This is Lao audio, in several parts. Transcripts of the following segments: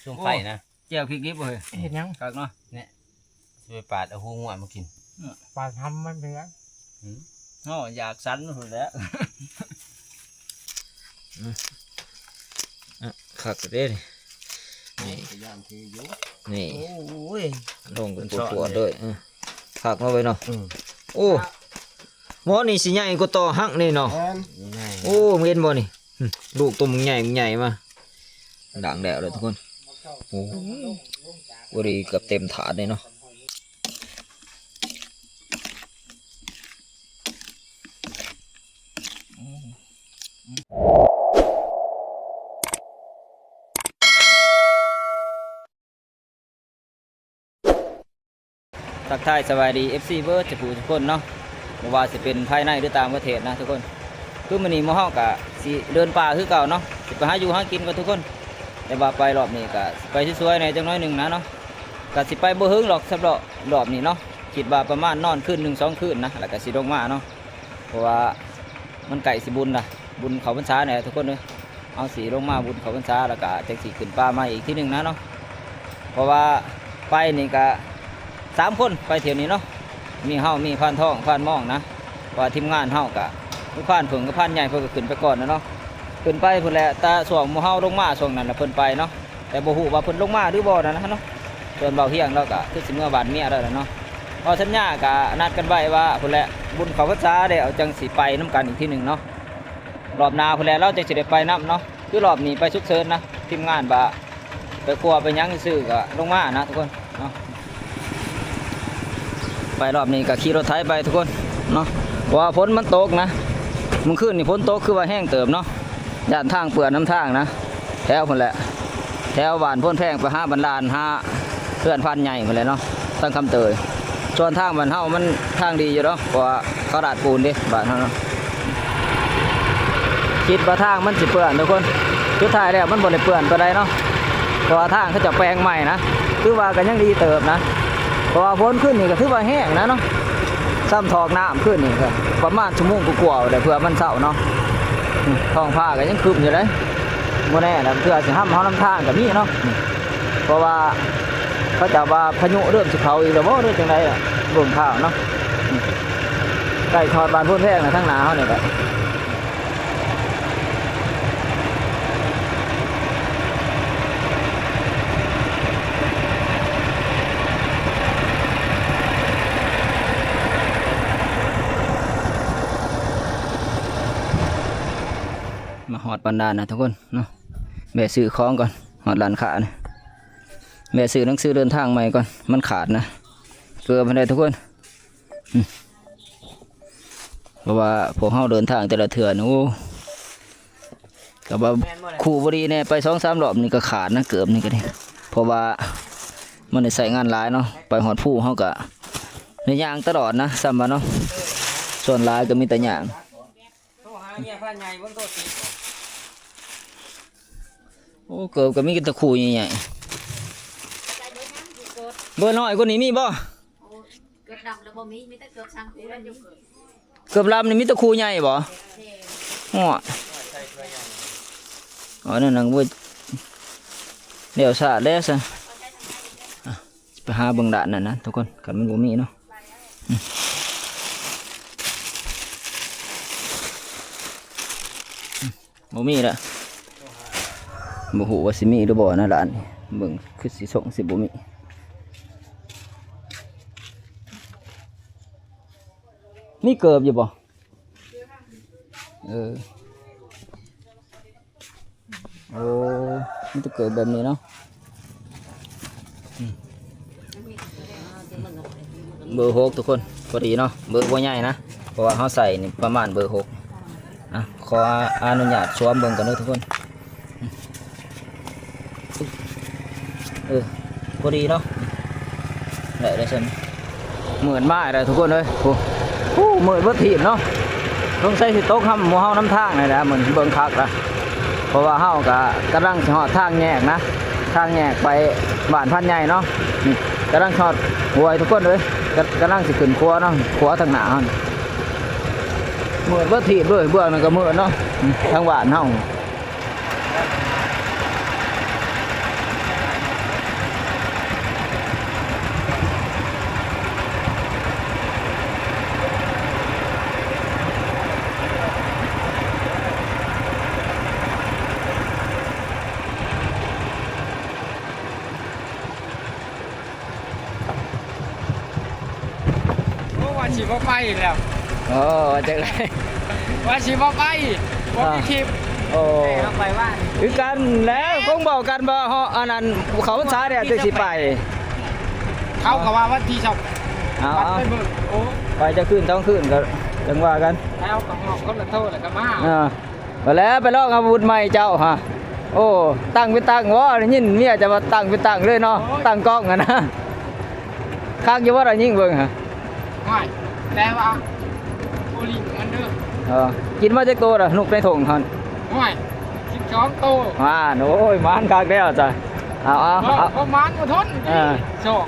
ຈຸ່ມໄຟນະ ແຈ່ວພລິກດິບເຮີ້ຍ ເຮັດຫຍັງ? ຄັກເນາະ ນີ້ ຊິໄປປາດເອົາຫູງົວມາກິນ ປາດຫຳມັນເປັນຫຍັງ? ຫືມ ເນາະ ຢາກສັນພຸ້ນແຫຼະ ອືມ ອະ ຄັກເດ້ນີ້ ນີ້ ກໍຢ້ານຄືຢູ່ ນີ້ ໂອ້ຍ ລົງເປັນພວດໆເລີຍ ເອີ ຄັກເນາະເວີຍເນາະ ອືມ ໂອ້ ໝໍນີ້ຊິໃຫຍ່ກວ່າຕໍ່ຮັກນີ້ເນາະ ແມ່ນ ໂອ້ ເຫັນບໍ່ນີ້ ຫຶ ລູກໂຕບັກໃຫຍ່ ບັກໃຫຍ່ມາ ດາງແລ້ວເລີຍທຸກຄົນ ໂອ້ ພໍດີເກືອບເຕັມຖາດເລີຍເນາະ. ທັກທາຍສະບາຍດີ ເອັຟຊີ ເບິດສູ່ຜູ້ສູ່ຄົນເນາະ ບໍ່ວ່າຊິເປັນພາຍໃນ ຫຼື ຕ່າງປະເທດນະທຸກຄົນ. ຄືມື້ນີ້ໝູ່ເຮົາກະຊິເດີນປ່າຄືເກົ່າເນາະ ຊິໄປຫາຢູ່ຫາກິນກັນທຸກຄົນ ແຕ່ວ່າໄປລອບນີ້ກະຊິໄປສວຍໆແດ່ຈັກໜ້ອຍໜຶ່ງນະເນາະ ກະຊິໄປບໍ່ເຫິງດອກສຳລັບລອບນີ້ເນາະ ຄິດວ່າປະມານນອນຄືນໜຶ່ງສອງຄືນນະ ແລ້ວກະຊິລົງມາເນາະ. ເພາະວ່າມັນໃກ້ຊິບຸນລະ ບຸນເຂົ້າພັນສາແຫຼະທຸກຄົນເອີຍ ເຮົາຊິລົງມາບຸນເຂົ້າພັນສາ ແລ້ວກະຈັ່ງຊິຂຶ້ນປ່າໃໝ່ອີກທີໜຶ່ງນະເນາະ. ເພາະວ່າໄປນີ້ກະສາມຄົນໄປທ່ຽວນີ້ເນາະ ມີເຮົາ ມີພານທອງ ພານມອງນະ ເພາະວ່າທີມງານເຮົາກະມີພານເຜິ້ງກັບພານໃຫຍ່ ເພິ່ນກະຂຶ້ນໄປກ່ອນນະເນາະ ຂຶ້ນໄປພຸ້ນແຫຼະ. ແຕ່ຊ່ວງໝູ່ເຮົາລົງມາຊ່ວງນັ້ນລະເພິ່ນໄປເນາະ ແຕ່ບໍ່ຮູ້ວ່າເພິ່ນລົງມາຫຼືບໍ່ນັ້ນນະເນາະ. ສ່ວນບ່າວຮຽງລາວກະຄືຊິເມືອບ້ານເມຍລາວແຫຼະເນາະ ເພາະສັນຍາກະນັດກັນໄວ້ວ່າພຸ້ນແຫຼະ ບຸນເຂົ້າພັນສາແລ້ວຈັ່ງຊິໄປນຳກັນອີກທີໜຶ່ງເນາະ. ລອບໜ້າພຸ້ນແຫຼະ ລາວຈັ່ງຊິໄດ້ໄປນຳເນາະ ຄືລອບນີ້ໄປສຸກເສີນນະ ທີມງານວ່າໄປຄົວໄປຫຍັງຊື່ກະລົງມານະທຸກຄົນເນາະ. ໄປລອບນີ້ກະຂີ່ລົດໄຖໄປທຸກຄົນເນາະ ເພາະວ່າຝົນມັນຕົກນະ ມື້ຄືນນີ້ຝົນຕົກຄືວ່າແຮງເຕີບເນາະ. ຢ້ານທາງເປື້ອນນຳທາງນະ ແຖວພຸ້ນແຫຼະ ແຖວບ້ານໂພນແພງໄປຫາບ້ານລານ ຫາເຮືອນພານໃຫຍ່ພຸ້ນແຫຼະເນາະ ທາງຄຳເຕີຍ. ສ່ວນທາງບ້ານເຮົາມັນທາງດີຢູ່ດອກ ເພາະວ່າເຂົາລາດປູນເດ້ບ້ານເຮົາເນາະ. ຄິດວ່າທາງມັນຊິເປື້ອນທຸກຄົນ ສຸດທ້າຍແລ້ວມັນບໍ່ໄດ້ເປື້ອນປານໃດເນາະ ເພາະວ່າທາງເຂົາເຈົ້າແປງໃໝ່ນະ ຖືວ່າກໍຍັງດີເຕີບນະ ເພາະວ່າຝົນຄືນນີ້ກໍຖືວ່າແຮງນະເນາະ. ຊ້ຳຖອກນ້ຳຄືນນີ້ກໍປະມານຊົ່ວໂມງກວ່າໆແຫຼະ ເພື່ອມັນເຊົາເນາະ. ທ້ອງຟ້າກໍຍັງຄຶ້ມຢູ່ເດ້ ບໍ່ແນ່ລະ ເທື່ອຊິຫ້ຳເຮົານຳທາງກໍມີເນາະ ເພາະວ່າເຂົາເຈົ້າວ່າພາຍຸເລີ່ມຊິເຂົ້າອີກແລ້ວບໍ່ ຫຼືຈັ່ງໃດ ເບິ່ງຂ່າວເນາະ. ໃກ້ຮອດບ້ານໂພນແພງນະ ທາງໜ້າເຮົານີ້ແຫຼະ. ມາຮອດບັນດານນະທຸກຄົນເນາະ ແວະຊື້ຂອງກ່ອນ ຮອດຮ້ານຄ້ານະ ແວະຊື້ໜັງສືເດີນທາງໃໝ່ກ່ອນ ມັນຂາດນະ ເກືອບຫັ້ນແຫຼະທຸກຄົນ. ອືມ ເພາະວ່າພວກເຮົາເດີນທາງແຕ່ລະເທື່ອນີ້ ໂອ້ ກໍວ່າຄູ່ບໍ່ດີແດ່ ໄປສອງສາມລອບນີ້ກໍຂາດນະ ເກີບນີ້ກໍດີ ເພາະວ່າມັນໄດ້ໃຊ້ງານຫຼາຍເນາະ ໄປຮອດພູເຮົາກໍໄດ້ຍ່າງຕະຫຼອດນະ ຊ້ຳວ່າເນາະ ສ່ວນຫຼາຍກໍມີແຕ່ຍ່າງ. ໂທຫາເມຍພານໃຫຍ່ເບິ່ງໂທຕິດບໍ່. ໂອ້ ເກີບກໍມີແຕ່ຄູ່ໃຫຍ່ໆ ເບີນ້ອຍກວ່ານີ້ມີບໍ່? ໂອ້ ເກີບດຳແລ້ວບໍ່ມີ ມີແຕ່ເກີບສາມຄູ່ແລ້ວນີ້ ເກີບລຳນີ້ມີແຕ່ຄູ່ໃຫຍ່ບໍ່? ແມ່ນ ໂອ້ຍ ອໍ ນັ້ນນະ ໂອ້ຍ ແລ້ວຊາແລ້ວຊະ ອ່ະ ໄປຫາເບິ່ງດ້ານນັ້ນນະທຸກຄົນ ຄັນມັນບໍ່ມີເນາະ ອືມ ອືມ ບໍ່ມີລະ ບໍ່ຮູ້ວ່າຊິມີຫຼືບໍ່ນະ ຮ້ານນີ້ ເບິ່ງຄືຊິຊົງຊິບໍ່ມີ. ມີເກີບຢູ່ບໍ່? ເອີ ໂອ້ ມີແຕ່ເກີບແບບນີ້ເນາະ ອືມ ເບີຫົກທຸກຄົນ ພໍດີເນາະ ເບີບໍ່ໃຫຍ່ນະ ເພາະວ່າເຮົາໃສ່ນີ້ປະມານເບີຫົກ ອ່ະ ຂໍອະນຸຍາດສວມເບິ່ງກ່ອນເດີທຸກຄົນ. ເອີ ພໍດີເນາະ ໄດ້ແລ້ວຊັ້ນ ມືດມາແລ້ວທຸກຄົນເອີຍ ໂອ້ ໂອ້ ມືດເບິດທີບເນາະ ສົງໄສຊິຕົກຫຳໝູ່ເຮົານຳທາງນີ້ແຫຼະ ມື້ນີ້ເບິ່ງຄັກລະ ເພາະວ່າເຮົາກະກຳລັງຊິຮອດທາງແຍກນະ ທາງແຍກໄປບ້ານພານໃຫຍ່ເນາະ ນີ້ກຳລັງຮອດຫ້ວຍທຸກຄົນເອີຍ ກະ ກຳລັງຊິຂຶ້ນຂົວເນາະ ຂົວທາງໜ້າເຮົານີ້ ມືດເບິດທີບເລີຍ ເບື້ອງນັ້ນກະມືດເນາະ ທາງບ້ານເຮົາ. ນີ້ ຊິບໍ່ໄປແລ້ວ. ໂອ້ ວ່າຈັ່ງໃດ? ວ່າຊິບໍ່ໄປ ບໍ່ມີ ອ່າ ຄລິບ. ໂອ້ ແຕ່ເຮົາໄປວ່າ ຄືກັນແຫຼະ ຄົງເວົ້າກັນວ່າເຮົາ ອັນນັ້ນ ເຂົ້າພັນສາແລ້ວຈຶ່ງຊິໄປ. ເຂົາກໍວ່າວັນທີຊາວ ເອົາ ວັນ ເອົາ ໄປເບິ່ງ. ໂອ້ ໄປຈັກຄືນສອງຄືນກໍຈັ່ງວ່າກັນ. ແລ້ວກໍຮອບຄົນລະໂທແລ້ວກໍມາ. ອ່າ ກໍແລ້ວໄປລອງອາວຸດໃໝ່ເຈົ້າຫະ. ໂອ້ ຕັ້ງເປັນຕັ້ງບໍ່? ໄດ້ຍິນເມຍເຈົ້າວ່າຕັ້ງເປັນຕັ້ງເລີຍເນາະ. ໂອ້ຍ ຕັ້ງກ້ອງຫັ້ນນະ. ຄັກຢູ່ບໍ່ລະຍິງເບິ່ງຫະ? ຫ້ວຍ ແຕ່ວ່າບໍ່ຫຼິ້ນມັນເດີ. ເອີ ກິນມາຈັກໂຕລະນົກໃນທົ່ງຫັ້ນ? ຫ້ວຍ ສິບສອງໂຕ. ອ່າ ໂອ້ຍ ໝານຄັກແລ້ວຈ້ະ. ເອົາ ເອົາ ບໍ່ ເອົາ ບໍ່ໝານບໍ່ທົນ. ເອີ ຊອກ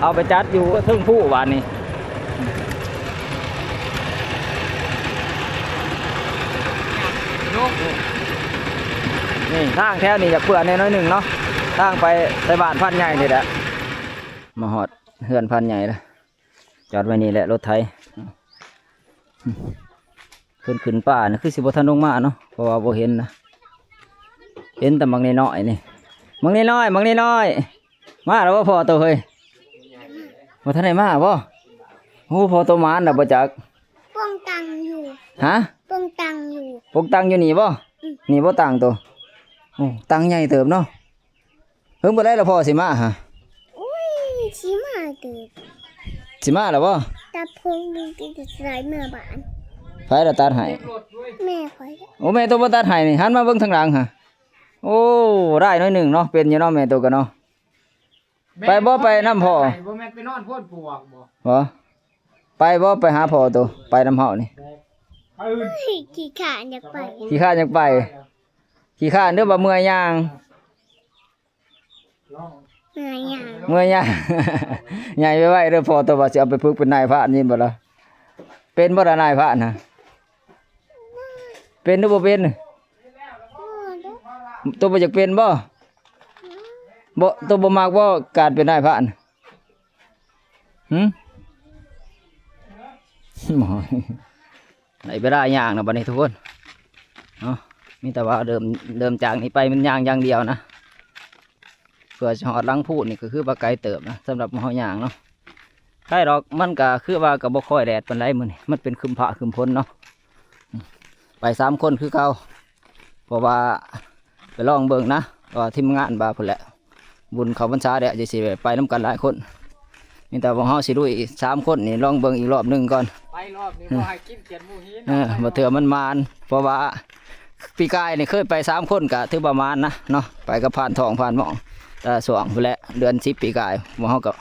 ເອົາໄປຈັດຢູ່ເທິງພູບາດນີ້. ນີ້ທາງແຖວນີ້ຢາກເປື້ອນແດ່ໜ້ອຍໜຶ່ງເນາະ ທາງໄປໃສ່ບ້ານພານໃຫຍ່ນີ້ແຫຼະ. ມາຮອດເຮືອນພານໃຫຍ່ແລ້ວ ຈອດໄວ້ນີ້ແຫຼະລົດໄຖ. ເພິ່ນຂຶ້ນປ່ານີ້ຄືຊິບໍ່ທັນລົງມາເນາະ ເພາະວ່າບໍ່ເຫັນນະ ເຫັນແຕ່ບັກນ້ອຍໆນີ້. ບັກນ້ອຍໆ ບັກນ້ອຍໆ ມາແລ້ວບໍ່ພໍ່ໂຕເຮີ້ຍ? ບໍ່ທັນໄດ້ມາບໍ່? ໂອ້ ພໍ່ໂຕໝານແລ້ວບໍ່ຈັກ. ປົງຕັງຢູ່. ຮະ? ປົງຕັງຢູ່. ປົງຕັງຢູ່ນີ້ບໍ່? ອືມ ນີ້ບໍ່ຕັງໂຕ. ໂອ້ ຕັງໃຫຍ່ເຕີບເນາະ. ເຮີ້ຍ ມື້ໃດລະພໍ່ຊິມາຫະ? ໂອ້ຍ ຊິມາເຕີບ. ຊິມາລະບໍ່? ຕັດຜົມ ມີແຕ່ໄດ້ເມືອບ້ານ. ໃຜລະຕັດໃຫ້? ແມ່ຂ້ອຍ. ໂອ້ ແມ່ໂຕບໍ່ຕັດໃຫ້ນີ້ ຫັນມາເບິ່ງທາງຫຼັງຫະ. ໂອ້ ໄດ້ໜ້ອຍໜຶ່ງເນາະ ເປັນຢູ່ເນາະ ແມ່ໂຕກໍເນາະ. ແມ່ ໄປບໍ່ ໄປນຳພໍ່? ບໍ່ແມ່ນໄປນອນໂພນປວກບໍ່? ບໍ່ ໄປບໍ່ ໄປຫາພໍ່ໂຕ ໄປນຳເຮົານີ້. ໂອ້ຍ ຂີ້ຄ້ານຢາກໄປ. ຂີ້ຄ້ານຢາກໄປ. ຂີ້ຄ້ານເດີ ວ່າເມື່ອຍຍ່າງ. ເມື່ອຍຍ່າງ ເມື່ອຍຍ່າງ. ໃຫຍ່ໄວໆເດີ ພໍ່ໂຕວ່າຊິເອົາໄປຝຶກເປັນນາຍພານ ຍິນບໍ່ລະ? ເປັນບໍ່ລະນາຍພານນະ? ເປັນຫຼືບໍ່ເປັນ? ໂຕບໍ່ຢາກເປັນບໍ່? ບໍ່ ໂຕບໍ່ມັກບໍ່ ການເປັນນາຍພານ? ຫຶ? ໄດ້ເວລາຍ່າງແລ້ວບັດນີ້ທຸກຄົນເນາະ. ມີແຕ່ວ່າເລີ່ມ ເລີ່ມຈາກນີ້ໄປແມ່ນຍ່າງຢ່າງດຽວນະ ເພື່ອຊິຮອດຫຼັງພູນີ້ກໍຄືວ່າໄກເຕີບນະ ສຳລັບເຮົາຍ່າງເນາະ. ໄກດອກ ມັນກໍຄືວ່າກໍບໍ່ຄ່ອຍແດດປານໃດມື້ນີ້ ມັນເປັນຄຶມຟ້າຄຶມຝົນເນາະ. ໄປສາມຄົນຄືເກົ່າ ເພາະວ່າໄປລອງເບິ່ງນະ ວ່າທີມງານວ່າພຸ້ນແຫຼະ ບຸນເຂົ້າພັນສາແລ້ວ ຈະຊິໄປນຳກັນຫຼາຍຄົນ. ມີແຕ່ພວກເຮົາຊິລຸຍສາມຄົນນີ້ ລອງເບິ່ງອີກລອບໜຶ່ງກ່ອນ. ໄປລອບນີ້ບໍ່ໃຫ້ກິນຂຽດໝູຫີນ. ເອີ ບໍ່ເທື່ອມັນໝານ ເພາະວ່າປີກາຍນີ້ເຄີຍໄປສາມຄົນ ກະຖືວ່າໝານນະເນາະ ໄປກັບພານທອງ ພານໝອງ ແຕ່ຊ່ວງພຸ້ນແຫຼະ ເດືອນສິບປີກາຍ ພວກເຮົາກໍ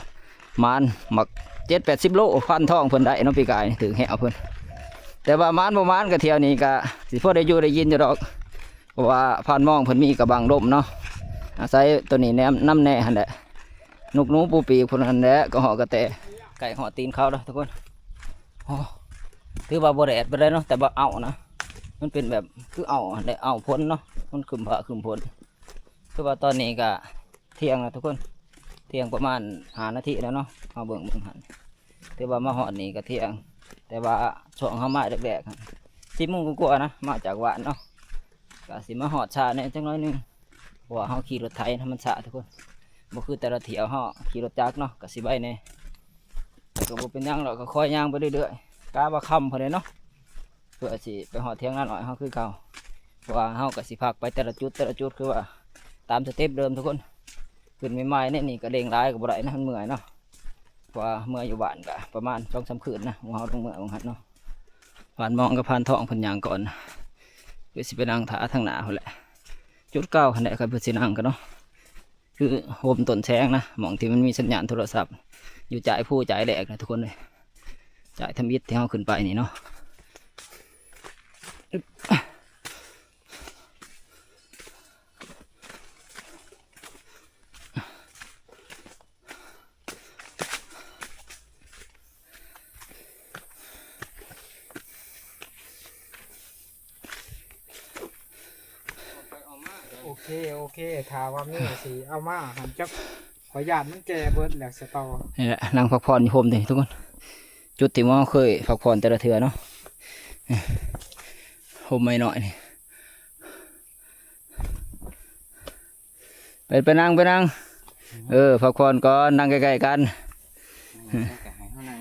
ໝານບັກເຈັດແປດສິບໂລ ພານທອງເພິ່ນໄດ້ເນາະ ປີກາຍຖືກແຮ້ວເພິ່ນ. ແຕ່ວ່າໝານບໍ່ໝານກໍທ່ຽວນີ້ກໍຊິພໍໄດ້ຢູ່ໄດ້ກິນຢູ່ດອກ ເພາະວ່າພານມອງເພິ່ນມີກະບັງລົມເນາະ ອາໄສໂຕນີ້ແນມນຳແດ່ຫັ້ນແຫຼະ. ນົກໜູປູປີກພຸ້ນຫັ້ນແຫຼະ ກະຮອກກະແຕ ໃກ້ຮອດຕີນເຂົາແລ້ວທຸກຄົນ. ໂອ້ ຖືວ່າບໍ່ແດດປານໃດເນາະ ແຕ່ວ່າເອົ້ານະ ມັນເປັນແບບຄືເອົ້າຫັ້ນແຫຼະ ເອົ້າຝົນເນາະ ມັນຄຶ້ມຟ້າຄຶ້ມຝົນ. ຄືວ່າຕອນນີ້ກະ ທ່ຽງແລ້ວທຸກຄົນ ທ່ຽງປະມານຫ້ານາທີແລ້ວເນາະ ເຮົາເບິ່ງເບິ່ງຫັ້ນ ຖືວ່າມາຮອດນີ້ກໍທ່ຽງ ແຕ່ວ່າຊ່ວງເຮົາມາແລກໆຫັ້ນ ສິບໂມງກວ່າໆນະ ມາຈາກບ້ານເນາະ ກໍຊິມາຮອດຊ້າແດ່ຈັກໜ້ອຍໜຶ່ງ ເພາະວ່າເຮົາຂີ່ລົດໄຖນະ ມັນຊ້າທຸກຄົນ ບໍ່ຄືແຕ່ລະທ່ຽວເຮົາຂີ່ລົດຈັກເນາະ ກໍຊິໄວແດ່. ກໍບໍ່ເປັນຫຍັງດອກ ກໍຄ່ອຍຍ່າງໄປເລື້ອຍໆ ກະວ່າຄ່ຳພຸ້ນແຫຼະເນາະ ເພື່ອຊິໄປຮອດຖຽງນານ້ອຍເຮົາຄືເກົ່າ ເພາະວ່າເຮົາກໍຊິພັກໄປແຕ່ລະຈຸດ ແຕ່ລະຈຸດ ຄືວ່າຕາມສະເຕັບເດີມທຸກຄົນ. ຂຶ້ນໃໝ່ໆແນວນີ້ກໍເລັ່ງຫຼາຍກໍບໍ່ໄດ້ນະ ມັນເມື່ອຍເນາະ ເພາະວ່າເມື່ອຢູ່ບ້ານກໍປະມານສອງສາມຄືນນະ ໝູ່ເຮົາລົງເມືອວ່າງຫັ້ນເນາະ. ພານມອງກັບພານທອງເພິ່ນຍ່າງກ່ອນ ຄືຊິໄປນັ່ງຖ້າທາງໜ້າພຸ້ນແຫຼະ ຈຸດເກົ່າຫັ້ນແຫຼະ ຄັນເພິ່ນຊິນັ່ງກັນເນາະ. ຄືໂຮມຕົ້ນແສງນະ ໝ່ອງທີ່ມັນມີສັນຍານໂທລະສັບ ຢູ່ຈ້າຍພູຈ້າຍແລກນະທຸກຄົນເອີຍ ຈ້າຍທຳອິດທີ່ເຮົາຂຶ້ນໄປນີ້ເນາະ. ໂອເຄ ໂອເຄ ຖ້າວ່າມີຊິເອົາມາຫັ້ນ ຈັກຂ້ອຍຢ້ານມັນແກ່ເບິດແລ້ວສະຕໍ. ນີ້ແຫຼະ ນັ່ງພັກຜ່ອນຢູ່ຮົ່ມນີ້ທຸກຄົນ ຈຸດທີ່ເຮົາເຄີຍພັກຜ່ອນແຕ່ລະເທື່ອເນາະ ຮົ່ມໄມ້ນ້ອຍນີ້. ໄປ ໄປນັ່ງ ໄປນັ່ງ ເອີ ພັກຜ່ອນກ່ອນ ນັ່ງໃກ້ໆກັນ ເອີ ກໍໃຫ້ເຮົານັ່ງ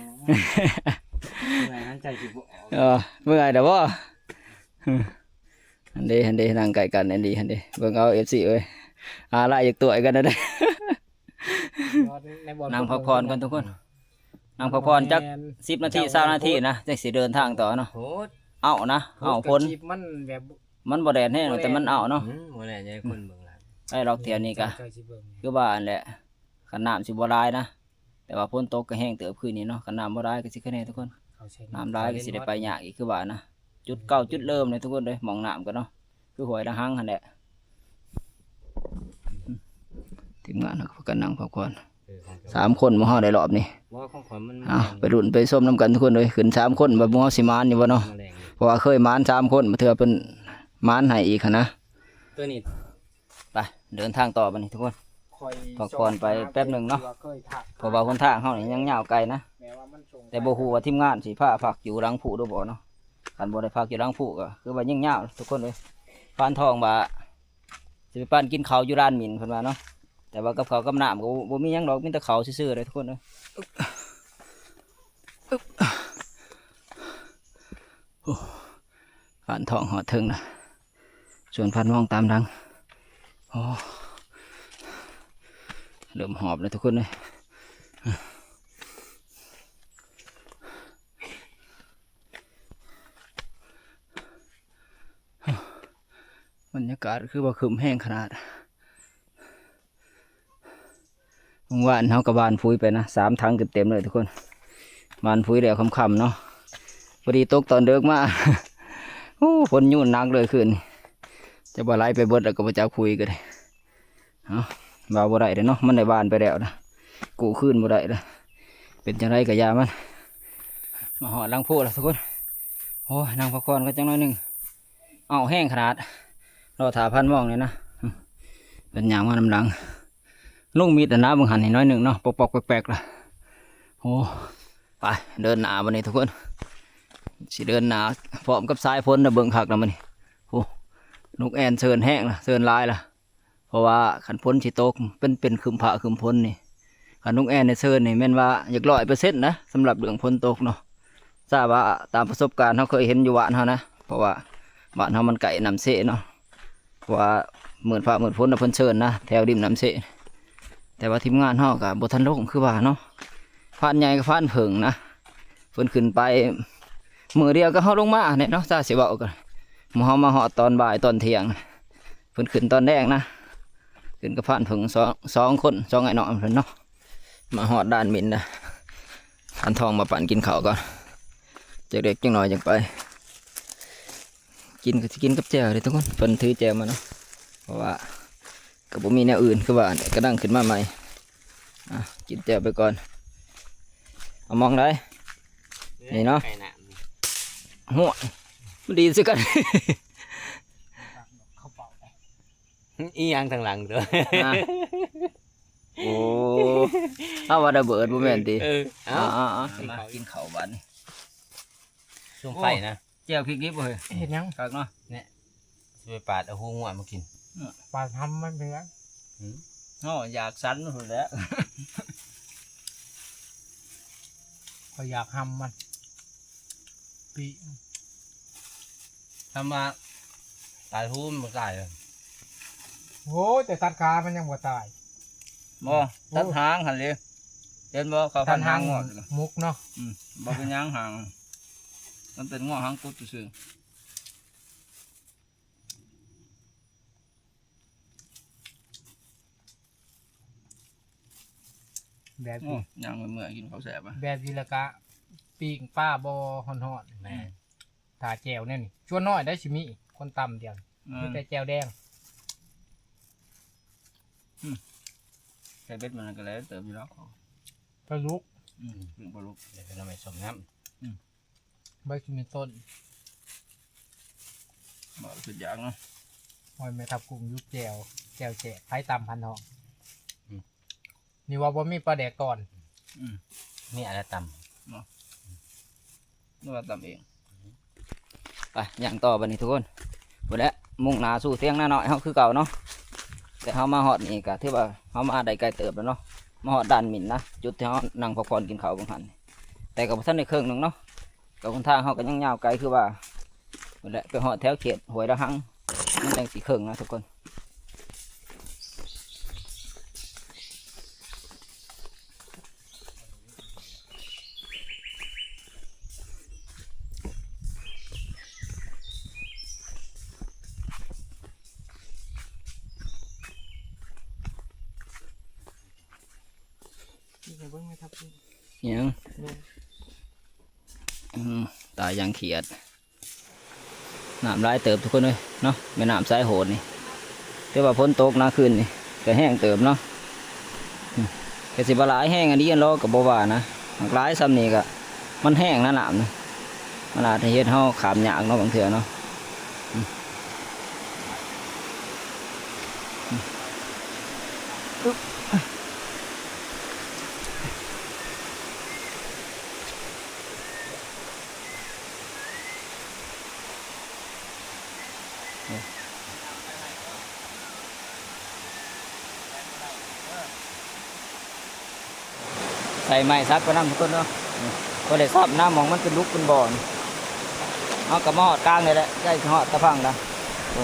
ໃຈຊິບໍ່ອອກ ເອີ ເມື່ອຍແລ້ວບໍ່? ຫັ້ນເດ້ ຫັ້ນເດ້ ນັ່ງໃກ້ກັນ ອັນນີ້ຫັ້ນເດ້ ເບິ່ງເອົາ ເອັຟຊີ ເອີຍ ອາ ລາຍຢາກຕົວະກັນນັ້ນເດ້. ນັ່ງພັກຜ່ອນກ່ອນທຸກຄົນ ນັ່ງພັກຜ່ອນຈັກສິບນາທີ ຊາວນາທີນະ ຈັ່ງຊິເດີນທາງຕໍ່ເນາະ. ໂຫດ ເອົ້ານະ ໂຫດ ເອົ້າ ຝົນ ມັນແດດແຮງ ແຕ່ມັນເອົ້າເນາະ. ອືມ ບໍ່ແນ່ໃຈຄົນເບິ່ງຫຼາຍ ໄດ້ດອກ ທ່ຽວນີ້ກະຄືວ່າຫັ້ນແຫຼະ ຄັນນ້ຳຊິບໍ່ຫຼາຍນະ. ແຕ່ວ່າຝົນຕົກກໍແຮງເຕີບຄືນນີ້ເນາະ ຄັນນ້ຳບໍ່ຫຼາຍກໍຊິຄັກແນ່ທຸກຄົນ ນ້ຳຫຼາຍກໍຊິໄດ້ໄປຍາກອີກຄືວ່ານະ. ຈຸດເກົ່າຈຸດເລີ່ມເລີຍທຸກຄົນເດີ ໝ່ອງນ້ຳກໍເນາະ ຄືຫ້ວຍລະຫັງຫັ້ນແຫຼະ. ທີມງານເຮົາກໍພາກັນນັ່ງພັກຜ່ອນ ເອີ ຂອງເຈົ້າ ສາມຄົນໝູ່ເຮົາໄດ້ລອບນີ້. ບໍ່ ຂອງຂ້ອຍມັນ ເອົ້າ ໄປລຸ້ນໄປຊົມນຳກັນທຸກຄົນເດີ ຂຶ້ນສາມຄົນ ວ່າໝູ່ເຮົາຊິໝານຢູ່ບໍ່ເນາະ ເພາະວ່າເຄີຍໝານສາມຄົນ ບາດເທື່ອເພິ່ນໝານໃຫ້ອີກຫັ້ນນະ ຕົວນີ້. ໄປ ເດີນທາງຕໍ່ບັດນີ້ທຸກຄົນ ພັກຜ່ອນໄປແປັບໜຶ່ງເນາະ ເພາະວ່າຫົນທາງເຮົານີ້ຍັງຍາວໄກນະ. ແຕ່ບໍ່ຮູ້ວ່າທີມງານຊິພາພັກຢູ່ຫຼັງພູຫຼືບໍ່ເນາະ. ຄັນບໍ່ໄດ້ພັກຢູ່ຫຼັງພູກໍຄືວ່າຍິ່ງຍາວທຸກຄົນເອີຍ. ພານທອງວ່າຊິໄປປັ້ນກິນເຂົ້າຢູ່ລານໝິ່ນເພິ່ນວ່າເນາະ ແຕ່ວ່າກັບເຂົ້າກັບນ້ຳກໍບໍ່ມີຫຍັງດອກ ມີແຕ່ເຂົ້າຊື່ໆເດີທຸກຄົນເອີຍ. ໂອ້ ພານທອງຮອດເທິງລະ ຊວນພານທອງຕາມຫຼັງ. ໂອ້ ເລີ່ມຫອບແລ້ວທຸກຄົນເອີຍ. ບັນຍາກາດຄືວ່າຄຶ້ມແຮງຂະໜາດ. ມື້ວານເຮົາກໍຫວ່ານຝຸ່ນໄປນະ ສາມຖັງເຕັມໆເລີຍທຸກຄົນ. ຫວ່ານຝຸ່ນແລ້ວຄ່ຳໆເນາະ ພໍດີຕົກຕອນເດິກມາ ໂອ້ ຝົນຍູນໜັກເລີຍຄືນນີ້. ຈະວ່າໄຫຼໄປເບິດແລ້ວກໍບໍ່ຈັກ ຝຸ່ນກໍໄດ້. ເອົ້າ ວ່າບໍ່ໄດ້ເດ້ເນາະ ມັນໄດ້ຫວ່ານໄປແລ້ວນະ ກູ້ຄືນບໍ່ໄດ້ລະ. ເປັນຈັ່ງໃດກໍຢ່າມັນ. ມາຮອດຫຼັງພູແລ້ວທຸກຄົນ. ໂອ້ຍ ນັ່ງພັກຜ່ອນກັນຈັກໜ້ອຍໜຶ່ງ. ເອົ້າ ແຮງຂະໜາດ ລໍຖ້າພານທອງນີ້ນະ ເພິ່ນຍ່າງມານຳຫຼັງ. ລົງມິດແລ້ວນະ ເບິ່ງຫັ້ນນີ້ໜ້ອຍໜຶ່ງເນາະ ປອກໆແປກໆລະ. ໂອ້ ໄປເດີນໜ້າບັດນີ້ທຸກຄົນ ຊິເດີນໜ້າພ້ອມກັບສາຍຝົນນະ. ເບິ່ງຄັກນະມື້ນີ້ ໂອ້ ນົກແອ່ນເຊີນແຮງລະ ເຊີນຫຼາຍລະ. ເພາະວ່າຄັນຝົນຊິຕົກ ເປັນ ເປັນຄຶ້ມຟ້າຄຶ້ມຝົນນີ້ ຄັນນົກແອ່ນໄດ້ເຊີນນີ້ແມ່ນວ່າຢາກຮ້ອຍເປີເຊັນນະ ສຳລັບເລື່ອງຝົນຕົກເນາະ. ຖ້າວ່າຕາມປະສົບການເຮົາເຄີຍເຫັນຢູ່ບ້ານເຮົານະ ເພາະວ່າບ້ານເຮົາມັນໃກ້ນ້ຳເຊເນາະ ເພາະວ່າມື້ຟ້າມື້ຝົນນະເພິ່ນເຊີນນະ ແຖວລິມນ້ຳເຊ. ແຕ່ວ່າທີມງານເຮົາກໍບໍ່ທັນລົງຄືວ່າເນາະ ພານໃຫຍ່ກັບພານເຜິ້ງນະ ເພິ່ນຂຶ້ນໄປມື້ດຽວກັບເຮົາລົງມາແຫຼະເນາະ. ຖ້າຊິເວົ້າກໍ ໝູ່ເຮົາມາຮອດຕອນບ່າຍຕອນທ່ຽງ ເພິ່ນຂຶ້ນຕອນແລງນະ ຂຶ້ນກັບພານເຜິ້ງ ສອງ ສອງຄົນ ສອງອ້າຍນ້ອງເພິ່ນເນາະ. ມາຮອດລານໝິ່ນນະ ພານທອງມາປັ້ນກິນເຂົ້າກ່ອນ ຈັກເລັກຈັກໜ້ອຍຈັ່ງໄປ. ກິນກໍຊິກິນກັບແຈ່ວເດ້ທຸກຄົນ ເພິ່ນຖືແຈ່ວມາເນາະ ເພາະວ່າກໍບໍ່ມີແນວອື່ນ ຄືວ່າກະດັງຂຶ້ນມາໃໝ່. ອ່ະ ກິນແຈ່ວໄປກ່ອນ. ເອົາມອງໃດ ນີ້ເນາະ ໃກ້ນ້ຳ ຫ້ວຍ ມັນດີຄືກັນ. ອີ່ຫຍັງທາງຫຼັງຕົວະ ຮະ? ໂອ້ ເອົາວ່າລະເບີດບໍ່ແມ່ນຕິ? ເອີ ເອົາ ເອົາ ເອົາ ເອົາ ມາກິນເຂົ້າບາດນີ້. ຊຸມໄຟນະ ໂອ້ ແຈ່ວພິກດິບເຮີ້ຍ ເຮັດຫຍັງ? ຄັກເນາະ ນີ້ ຊິໄປປາດເອົາຫູງົວມາກິນ. ປາດຫຳມັນເປັນຫຍັງ? ຫືມ ເນາະ ຢາກສັນພຸ້ນແຫຼະ. ຂ້ອຍຢາກຫຳມັນ ປີ ທຳມາຕາຍຫູມັນບໍ່ຕາຍເລີຍ. ໂອ້ຍ ແຕ່ຕັດຂາມັນຍັງບໍ່ຕາຍ. ບໍ່ ໂອ້ ຕັດຫາງຫັ້ນເລີຍ ເຫັນບໍ່? ເຂົາ ຕັດຫາງ ຫາງງອດ ໝົກເນາະ. ອືມ ບໍ່ເປັນຫຍັງຫາງ ມັນເປັນງໍຫາງກຸດຊື່ໆ. ແບບ ໂອ້ ນີ້ ຍ່າງເມື່ອຍໆ ກິນເຂົ້າແຊບ. ແບບນີ້ແລ້ວກະປີ້ງປາບໍ່ຮ້ອນໆ. ແມ່ນ ຖ້າແຈ່ວແນວນີ້ ສ່ວນໜ້ອຍໄດ້ຊິມີຄົນຕຳດຽວ ອືມ ມີແຕ່ແຈ່ວແດງ. ອືມ ໃສ່ເບັດມັນກໍແລ້ວເຕີມຢູ່ດອກ ປາດຸກ. ອືມ ປາດຸກ ເປັນໜໍ່ໄມ້ສົ້ມນ້ຳ. ອືມ ໃບຂິ້ນຕົ້ນ ບໍ່ ສຸດຍອດເນາະ. ໂອ້ຍ ແມ່ທັບກຸ້ງຢູ່ແຈ່ວ ແຈ່ວແຊບ ໃຜຕຳພັນທອງ. ອືມ ນີ້ວ່າບໍ່ມີປາແດກຕອນ. ອືມ ມີອາໄລຕຳເນາະ ຫຼືວ່າຕຳເອງ. ໄປ ຍ່າງຕໍ່ບັດນີ້ທຸກຄົນ ພຸ້ນແຫຼະ ມຸ່ງໜ້າສູ່ຖຽງນານ້ອຍເຮົາຄືເກົ່າເນາະ. ແຕ່ເຮົາມາຮອດນີ້ກໍຖືວ່າເຮົາມາໄດ້ໄກເຕີບແລ້ວເນາະ ມາຮອດລານໝິ່ນນະ ຈຸດທີ່ເຮົານັ່ງພັກຜ່ອນກິນເຂົ້າເບິ່ງຫັ້ນ ແຕ່ກໍບໍ່ທັນໄດ້ເຄິ່ງໜຶ່ງເນາະ. ກໍຫົນທາງເຮົາກໍຍັງຍາວໄກຄືວ່າ ພຸ້ນແຫຼະ ໄປຮອດແຖວເຂດຫ້ວຍລະຫັງ ມັນຈັ່ງຊິເຄິ່ງນະທຸກຄົນ. ນີ້ໃຫ້ເບິ່ງແມ່ທັບ ຫຍັງ? ແມ່ນ ອືມ ຕາຍຢ່າງຂຽດ. ນ້ຳຫຼາຍເຕີບທຸກຄົນເອີຍເນາະ ແມ່ນ້ຳສາຍໂຫດນີ້. ແຕ່ວ່າຝົນຕົກນະຄືນນີ້ກໍແຮງເຕີບເນາະ. ອືມ ກໍຊິວ່າຫຼາຍແຮງອີ່ຫຼີຫັ້ນເນາະ ກໍບໍ່ວ່ານະ. ຫາກຫຼາຍສ່ຳນີ້ກໍມັນແຮງນະ ນ້ຳນະ ມັນອາດຈະເຮັດເຮົາຂ້າມຍາກເນາະ ບາງເທື່ອເນາະ. ອືມ ອືມ ໃສ່ໄມ້ສັກໄປນຳທຸກຄົນເນາະ ພໍໄດ້ຊອບນຳ ໝ່ອງມັນເປັນຫຼຸກເປັນບໍ່. ເຮົາກໍມາຮອດກາງນີ້ແຫຼະ ໃກ້ຊິຮອດຕາພັງລະ. ໂອ້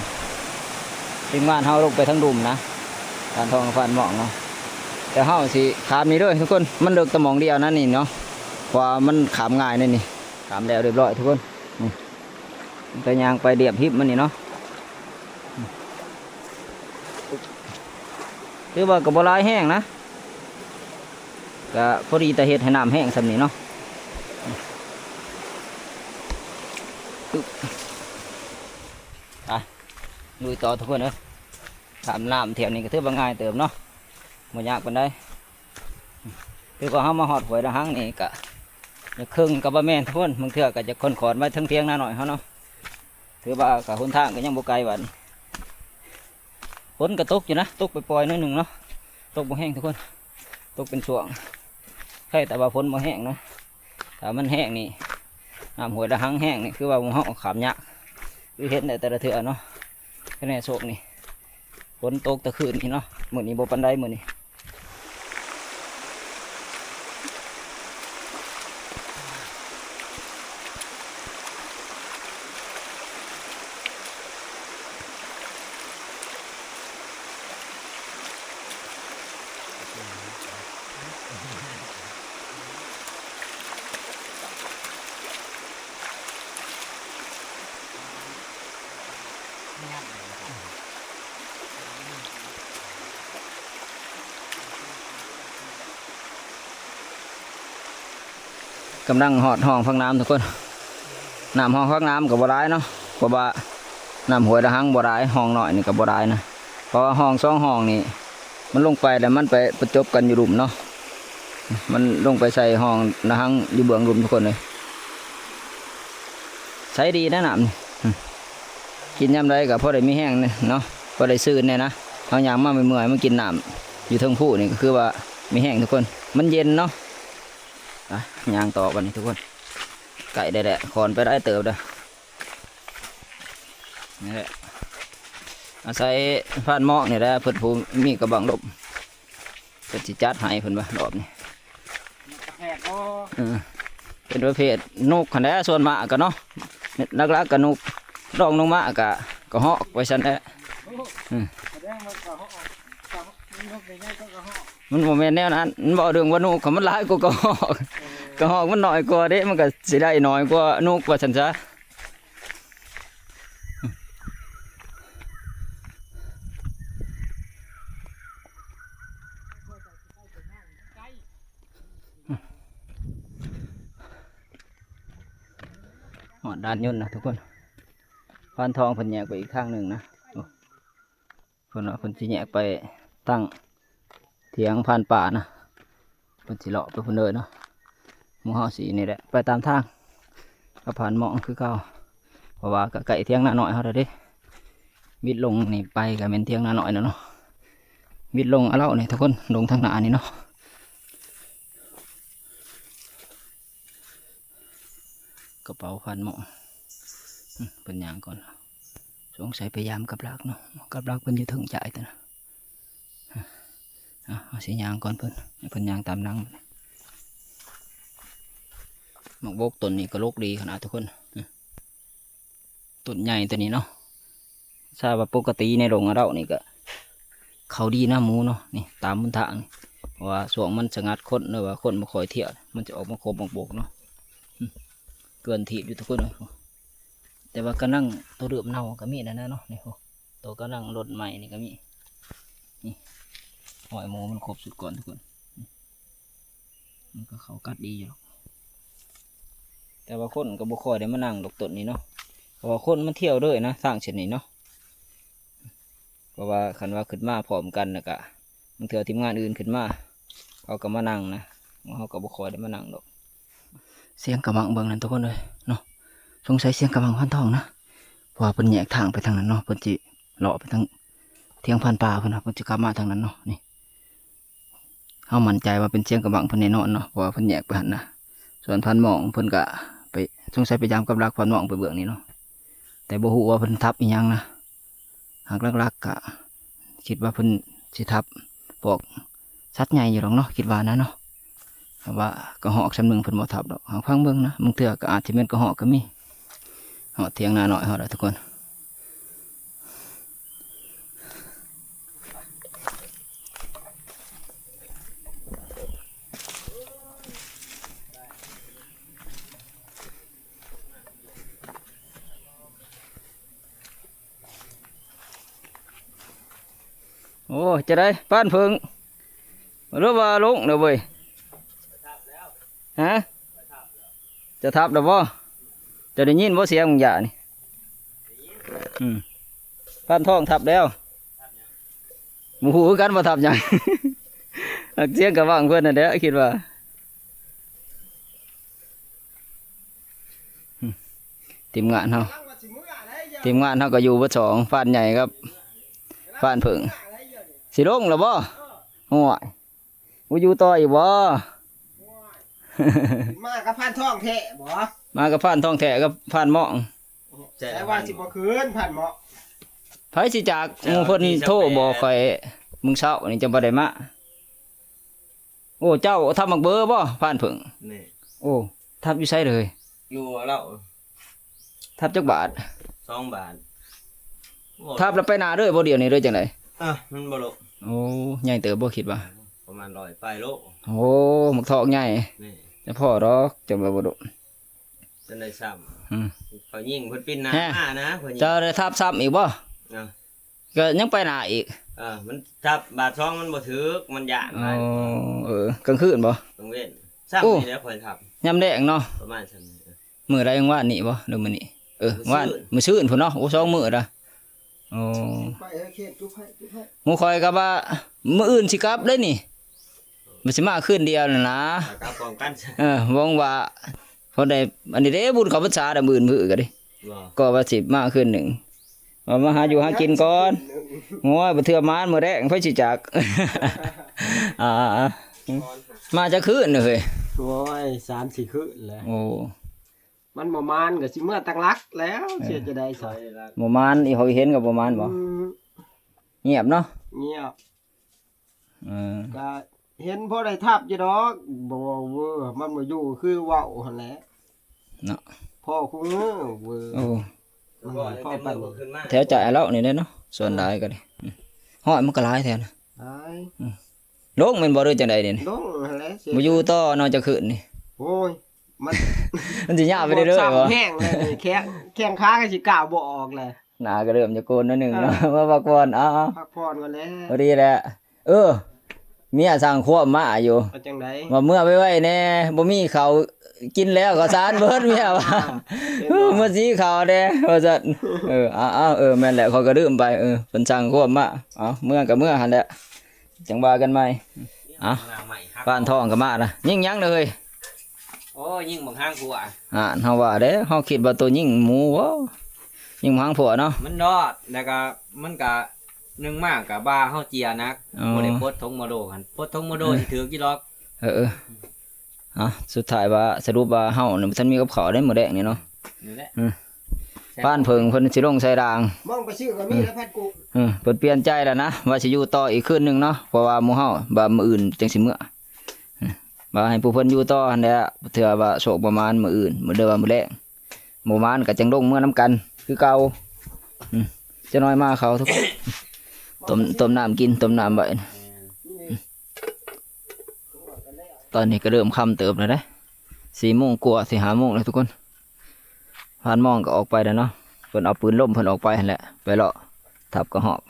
ທີມງານເຮົາລົງໄປທາງລຸ່ມນະ ທ່ານທອງ ທ່ານໝ້ອງເນາະ. ແຕ່ເຮົາຊິຂ້າມນີ້ເດີທຸກຄົນ ມັນເລິກແຕ່ໝ່ອງດຽວນັ້ນນີ້ເນາະ ເພາະວ່າມັນຂ້າມງ່າຍແນວນີ້. ຂ້າມແລ້ວຮຽບຮ້ອຍທຸກຄົນ. ນີ້ ແຕ່ຍ່າງໄປລຽບຮິມມັນນີ້ເນາະ ຖືວ່າກໍບໍ່ຫຼາຍແຮງນະ ກະພໍດີແຕ່ເຮັດໃຫ້ນ້ຳແຮງສ່ຳນີ້ເນາະ. ອາ ລຸຍຕໍ່ທຸກຄົນເອີຍ. ຂ້າມນ້ຳແຖວນີ້ກໍຖືວ່າງ່າຍເຕີບເນາະ ບໍ່ຍາກປານໃດ. ຄືວ່າເຮົາມາຮອດຫ້ວຍລະຫັງນີ້ກະ ຢ່າເຄິ່ງກໍບໍ່ແມ່ນທຸກຄົນ ບາງເທື່ອກໍຈະຄ່ອນໆໄວ້ເທິງຖຽງນານ້ອຍເຮົາເນາະ. ຖືວ່າກໍຫົນທາງກໍຍັງບໍ່ໄກບາດນີ້. ຝົນກໍຕົກຢູ່ນະ ຕົກປ່ອຍໆໜ້ອຍໜຶ່ງເນາະ ຕົກບໍ່ແຮງທຸກຄົນ ຕົກເປັນຊ່ວງ. ໃຄແຕ່ວ່າຝົນບໍ່ແຮງນະ ຖ້າມັນແຮງນີ້ ນ້ຳຫ້ວຍລະຫັງແຮງນີ້ ຄືວ່າໝູ່ເຮົາກໍຂ້າມຍາກ ຄືເຫັນໄດ້ແຕ່ລະເທື່ອເນາະ. ຄະແນນໂຊກນີ້ ຝົນຕົກແຕ່ຄືນນີ້ເນາະ ມື້ນີ້ບໍ່ປານໃດມື້ນີ້. ກຳລັງຮອດຮ່ອງພັກນ້ຳທຸກຄົນ. ນ້ຳຮ່ອງພັກນ້ຳກໍບໍ່ຫຼາຍເນາະ ເພາະວ່ານ້ຳຫ້ວຍລະຫັງບໍ່ຫຼາຍ ຮ່ອງນ້ອຍນີ້ກໍບໍ່ຫຼາຍນະ. ເພາະວ່າຮ່ອງສອງຮ່ອງນີ້ ມັນລົງໄປແລ້ວມັນໄປປະຈົບກັນຢູ່ລຸ່ມເນາະ ມັນລົງໄປໃສ່ຮ່ອງລະຫັງຢູ່ເບື້ອງລຸ່ມທຸກຄົນເອີຍ. ໃສດີນະນ້ຳນີ້ ອືມ ກິນຍາມໃດກໍພໍໄດ້ມີແຮງເນາະ ພໍໄດ້ຊື່ນແດ່ນະ. ເຮົາຍ່າງມາເມື່ອຍໆ ມາກິນນ້ຳຢູ່ເທິງພູນີ້ກໍຄືວ່າມີແຮງທຸກຄົນ ມັນເຢັນເນາະ. ອ່ະ ຍ່າງຕໍ່ບັດນີ້ທຸກຄົນ ໃກ້ໄດ້ແຫຼະ ຄ່ອນໄປຫຼາຍເຕີບແລ້ວ. ນີ້ແຫຼະ ອາໄສພານໝອກນີ້ແຫຼະ ເພິ່ນຜູ້ມີກະບັງລົມ ເພິ່ນຊິຈັດໃຫ້ເພິ່ນວ່າລອບນີ້. ແປກບໍ່? ເອີ ເປັນປະເພດນົກຫັ້ນແຫຼະ ສ່ວນມາກກະເນາະ ຫຼັກໆກະນົກ ລອງລົງມາກະ ກະຮອກໄວ້ຊັ້ນແຫຼະ. ໂອ້ ອື ສະແດງວ່າກະຮອກ ກະ ນົກໃຫຍ່ໆກໍກະຮອກ ມັນບໍ່ແມ່ນແນວນັ້ນ ມັນເວົ້າເລື່ອງວ່ານົກ ຄັນມັນຫຼາຍກວ່າກະຮອກ ເອີ ກະຮອກມັນໜ້ອຍກວ່າເດ້ ມັນກະຊິໄດ້ໜ້ອຍກວ່ານົກວ່າຊັ້ນຊະ. ຮອດດ່ານຍົນນະທຸກຄົນ ພານທອງເພິ່ນແຍກໄປອີກທາງໜຶ່ງນະ. ໂອ້ ເພິ່ນວ່າເພິ່ນຊິແຍກໄປຕັ້ງຖຽງພານປ່ານະ ເພິ່ນຊິເລາະໄປພຸ້ນເລີຍເນາະ. ໝູ່ເຮົາຊິນີ້ແຫຼະ ໄປຕາມທາງກັບພານໝອກຄືເກົ່າ ເພາະວ່າກໍໃກ້ຖຽງນານ້ອຍເຮົາແລ້ວເດ້. ບິດລົງນີ້ໄປກໍແມ່ນຖຽງນານ້ອຍແລ້ວເນາະ ບິດລົງອາເລົາະນີ້ທຸກຄົນ ລົງທາງໜ້ານີ້ເນາະ. ກະເປົາພານໝອກ ອືມ ເພິ່ນຍ່າງກ່ອນ ສົງໄສໄປຢາມກັບລັກເນາະ ກັບລັກເພິ່ນຢູ່ເທິງຈ້າຍຕົວນະ. ເອົາ ເຮົາຊິຍ່າງກ່ອນເພິ່ນ ໃຫ້ເພິ່ນຍ່າງຕາມຫຼັງ. ໝາກບົກຕົ້ນນີ້ກໍລົກດີຂະໜາດທຸກຄົນ. ອື ຕົ້ນໃຫຍ່ຕົວນີ້ເນາະ. ຊາວວ່າປົກກະຕິໃນດົງອາເລາະນີ້ກໍເຂົ້າດີນຳໝູເນາະ. ນີ້ຕາມຫົນທາງນີ້ ເພາະວ່າຊ່ວງມັນສະຫງັດຄົນ ຫຼືວ່າຄົນບໍ່ຄ່ອຍທ່ຽວ ມັນຈະອອກມາຄົບໝາກບົກເນາະ. ອື ເກືອນຖີບຢູ່ທຸກຄົນເອີຍ. ແຕ່ວ່າກຳລັງ ໂຕເລີ່ມເນົ່າກໍມີນັ້ນນະເນາະ. ນີ້ ໂຕກຳລັງຫຼົ່ນໃໝ່ນີ້ກໍມີ. ນີ້ ຮອຍໝູມັນຄົບສຸດກ່ອນທຸກຄົນ. ມັນກໍເຂົ້າກັດດີຢູ່ດອກ ແຕ່ວ່າຄົນກໍບໍ່ຄ່ອຍໄດ້ມານັ່ງດອກຕົ້ນນີ້ເນາະ ເພາະວ່າຄົນມັນທ່ຽວເລີຍນະ ທາງເສັ້ນນີ້ເນາະ. ເພາະວ່າຄັນວ່າຂຶ້ນມາພ້ອມກັນ ແລ້ວກະບາງເທື່ອທີມງານອື່ນຂຶ້ນມາ ເຂົາກໍມານັ່ງນະ ເຮົາກໍບໍ່ຄ່ອຍໄດ້ມານັ່ງດອກ. ສຽງກະບັງເບິ່ງນັ້ນທຸກຄົນເອີຍເນາະ. ສົງໄສສຽງກະບັງພານທອງນະ ເພາະວ່າເພິ່ນແຍກທາງໄປທາງນັ້ນເນາະ. ເພິ່ນຊິເລາະໄປທາງຖຽງພານປ່າພຸ້ນນະ ເພິ່ນຊິກັບມາທາງນັ້ນເນາະ. ນີ້ ເຮົາໝັ້ນໃຈວ່າເປັນສຽງກະບັງເພິ່ນແນ່ນອນເນາະ ເພາະວ່າເພິ່ນແຍກໄປຫັ້ນນະ. ສ່ວນພານໝອງເພິ່ນກະໄປ ສົງໄສໄປຢາມກັບດັກພານໝອງໄປເບື້ອງນີ້ເນາະ ແຕ່ບໍ່ຮູ້ວ່າເພິ່ນທັບອີ່ຫຍັງນະ. ຫາກຫຼັກໆກະຄິດວ່າເພິ່ນຊິທັບພວກສັດໃຫຍ່ຢູ່ດອກເນາະ ຄິດວ່ານະເນາະ. ແຕ່ວ່າກະຮອກສ່ຳໜຶ່ງເພິ່ນບໍ່ທັບດອກ. ຫາກຟັງເບິ່ງນະ ບາງເທື່ອກໍອາດຊິແມ່ນກະຮອກກໍມີ. ຮອດຖຽງນານ້ອຍເຮົາແລ້ວທຸກຄົນ. ໂອ້ ຈັ່ງໃດ ພານເຜິ້ງ ຫຼືວ່າລົງແລ້ວເວີຍ? ຮະ? ຈະທັບແລ້ວບໍ່? ເຈົ້າໄດ້ຍິນບໍ່ສຽງບາງຢ່າງນີ້? ອືມ ພານທອງທັບແລ້ວ. ບໍ່ຮູ້ຄືກັນວ່າທັບຫຍັງ ສຽງກະບັງເພິ່ນນັ້ນແຫຼະ ຄິດວ່າ. ອືມ ທີມງານເຮົາ ທີມງານເຮົາກໍຢູ່ເບິດສອງ ພານໃຫຍ່ກັບພານເຜິ້ງ. ຊິລົງແລ້ວບໍ່? ໂອ້ຍ ບໍ່ຢູ່ຕໍ່ອີກບໍ່? ມາກັບພານທອງແທ້ບໍ່? ມາກັບພານທອງແທ້ກັບພານໝອງ. ແຕ່ວ່າຊິບໍ່ຄືນພານໝອງ. ໃຜຊິຈັກ ໝູ່ເພິ່ນໂທບອກຂ້ອຍມື້ເຊົ້ານີ້ ຈັ່ງບໍ່ໄດ້ມາ. ໂອ້ ເຈົ້າທັບໝາກເບີບໍ່ ພານເຜິ້ງ? ນີ້ ໂອ້ ທັບຢູ່ໃສເລີຍ? ຢູ່ລາວ. ທັບຈັກບາດ? ສອງບາດ. ໂອ້ ທັບແລ້ວໄປນາເລີຍບໍ່ ດຽວນີ້ ຫຼືຈັ່ງໃດ? ເອີ ມັນບໍ່ລົງ. ໂອ້ ໃຫຍ່ເຕີບບໍ່? ຄິດວ່າປະມານຮ້ອຍປາຍໂລ. ໂອ້ ໝາກທອກໃຫຍ່. ນີ້ ຈະພໍດອກ ຈັ່ງວ່າບໍ່ລົງ. ຈັ່ງໃດຊ້ຳ? ອືມ ເຂົາຍິງເພິ່ນປິ່ນໜ້າມານະ ເຈົ້າໄດ້ທັບຊ້ຳອີກບໍ່? ເອີ ກໍຍັງໄປໜ້າອີກ. ເອີ ມັນທັບບາດສອງມັນບໍ່ຖືກ ມັນຢ້ານຫຼາຍ. ອໍ ເອີ ກາງຄືນບໍ່? ກາງເວັນ. ຊ້ຳນີ້ແຫຼະຂ້ອຍທັບ ຍາມແລງເນາະ ປະມານຊ່ຳນີ້. ມື້ໃດ ວານນີ້ບໍ່ ຫຼືມື້ນີ້? ເອີ ມື້ຊືນ ວານ ມື້ຊືນພຸ້ນເນາະ. ໂອ້ ສອງມື້ລະ. ໂອ້ ໄປເອີ ເຂດຈຸໄພ ຈຸໄພ. ໝູ່ຂ້ອຍກໍວ່າມື້ອື່ນຊິກັບເດ້ນີ້ ມັນຊິມາຄືນດຽວນັ້ນນະ ກັບພ້ອມກັນ. ເອີ ຫວັງວ່າພໍໄດ້ ອັນນີ້ເດ້ ບຸນເຂົ້າພັນສາດຳອື່ນມື້ກໍເດ້ ກໍວ່າຊິມາຄືນໜຶ່ງ ວ່າມາຫາຢູ່ຫາກິນກ່ອນ. ໂອ້ຍ ບໍ່ເທື່ອມານມື້ແລງ ໃຜຊິຈັກ. ອ່າ ມາຈັກຄືນເຮີ້ຍ? ໂອ້ຍ ສາມສີ່ຄືນແລ້ວ. ໂອ້ ມັນບໍ່ມານກໍຊິເມືອຕັ້ງຫຼັກແລ້ວ. ເອີ ຊິເຮັດຈັ່ງໃດຊະ? ບໍ່ມານ ອີ່ເຂົາເຫັນກໍບໍ່ມານບໍ່? ອືມ ງຽບເນາະ. ງຽບ. ເອີ ກໍເຫັນພໍໄດ້ທັບຢູ່ດອກ ບໍ່ເວີ ມັນບໍ່ຢູ່ຄືເວົ້າຫັ້ນແຫຼະເນາະ. ພໍຄູ່ມື້ເວີ. ໂອ້ ມັນພໍປານນີ້. ແຖວຈາຍລາວນີ້ແຫຼະເນາະ ສ່ວນຫຼາຍກໍໄດ້. ອືມ ຫ້ອຍ ມັນກໍຫຼາຍແທ້ນະ. ຫຼາຍ. ອືມ ລົງແມ່ນບໍ່ ຫຼືຈັ່ງໃດນີ້? ລົງຫັ້ນແຫຼະ. ບໍ່ຢູ່ຕໍ່ເນາະ ຈັກຄືນນີ້? ໂອ້ຍ ມັນ ມັນຊິຍາວໄປເລື້ອຍໆບໍ່? ແຫ້ງແລ້ວນີ້ ແຂ້ງ ແຂ້ງຂາກໍຊິກ້າວບໍ່ອອກແລ້ວ. ໜ້າກໍເລີ່ມຈະໂກນໜ້ອຍໜຶ່ງເນາະ. ເອີ ມາພັກຜ່ອນ. ເອົາໆ ພັກຜ່ອນກ່ອນແຫຼະ. ພໍດີແຫຼະ. ເອີ ເມຍສັ່ງຄວາມມາຢູ່ ວ່າຈັ່ງໃດ? ວ່າເມືອໄວໆແດ່ ບໍ່ມີເຂົ້າກິນແລ້ວ ເຂົ້າສານເບິດ ເມຍວ່າ. ເອີ ເມືອສີເຂົ້າແດ່ ວ່າຊັ້ນ. ເອີ ເອົາໆ ເອີ ແມ່ນແຫຼະ ຂ້ອຍກໍລືມໄປ. ເອີ ເພິ່ນສັ່ງຄວາມມາ ເອົາ ເມືອກໍເມືອຫັ້ນແຫຼະ ຈັ່ງວ່າກັນໃໝ່. ເອົາ ປານທອງກໍມາລະ. ຍິງຫຍັງເດີເຮີ້ຍ? ໂອ້ ຍິງບັກຫາງຂົວ. ອ່າ ເຮົາວ່າເດ້ ເຮົາຄິດວ່າໂຕຍິງໝູບໍ? ຍິງບັກຫາງຂົວເນາະ. ມັນລອດ ແລ້ວກໍມັນກໍ ໜຶ່ງມາກໍບ່າເຮົາເຈຍໜັກ. ອໍ ບໍ່ໄດ້ປົດຖົງມໍໂດຫັ້ນ ປົດຖົງມໍໂດ ເອີ ຊິຖືກຢູ່ດອກ. ເອີໆ ເອົາ ສຸດທ້າຍວ່າ ສະຫຼຸບວ່າເຮົານີ້ບໍ່ທັນມີກັບເຂົ້າເດ້ມື້ແລງນີ້ເນາະ. ນີ້ແຫຼະ ອືມ ແຊບ. ປານເຜິ້ງເພິ່ນຊິລົງໃສ່ດາງ ມອງໄປຊື່ກໍມີແລ້ວ ອືມ ພັດກຸ. ເອີ ເພິ່ນປ່ຽນໃຈແລ້ວນະ ວ່າຊິຢູ່ຕໍ່ອີກຄືນໜຶ່ງເນາະ ເພາະວ່າໝູ່ເຮົາວ່າມື້ອື່ນຈັ່ງຊິເມືອ. ອືມ ວ່າໃຫ້ຜູ້ເພິ່ນຢູ່ຕໍ່ຫັ້ນແຫຼະ ເທື່ອວ່າໂຊກບໍ່ໝານມື້ອື່ນ ມື້ເດີວ່າມື້ແລງ ບໍ່ໝານກໍຈັ່ງລົງເມືອນຳກັນຄືເກົ່າ. ອືມ ຈັກໜ້ອຍມາເຂົາທຸກ ຕົ້ມ ຕົ້ມນ້ຳກິນ ຕົ້ມນ້ຳໄວ້. ຕອນນີ້ກໍເລີ່ມຄ່ຳເຕີບແລ້ວເດ້ ສີ່ໂມງກວ່າ ຊິຫ້າໂມງແລ້ວທຸກຄົນ. ພານມອງກໍອອກໄປແລ້ວເນາະ ເພິ່ນເອົາປືນລົມເພິ່ນອອກໄປຫັ້ນແຫຼະ ໄປເລາະທັບກະຮອກ.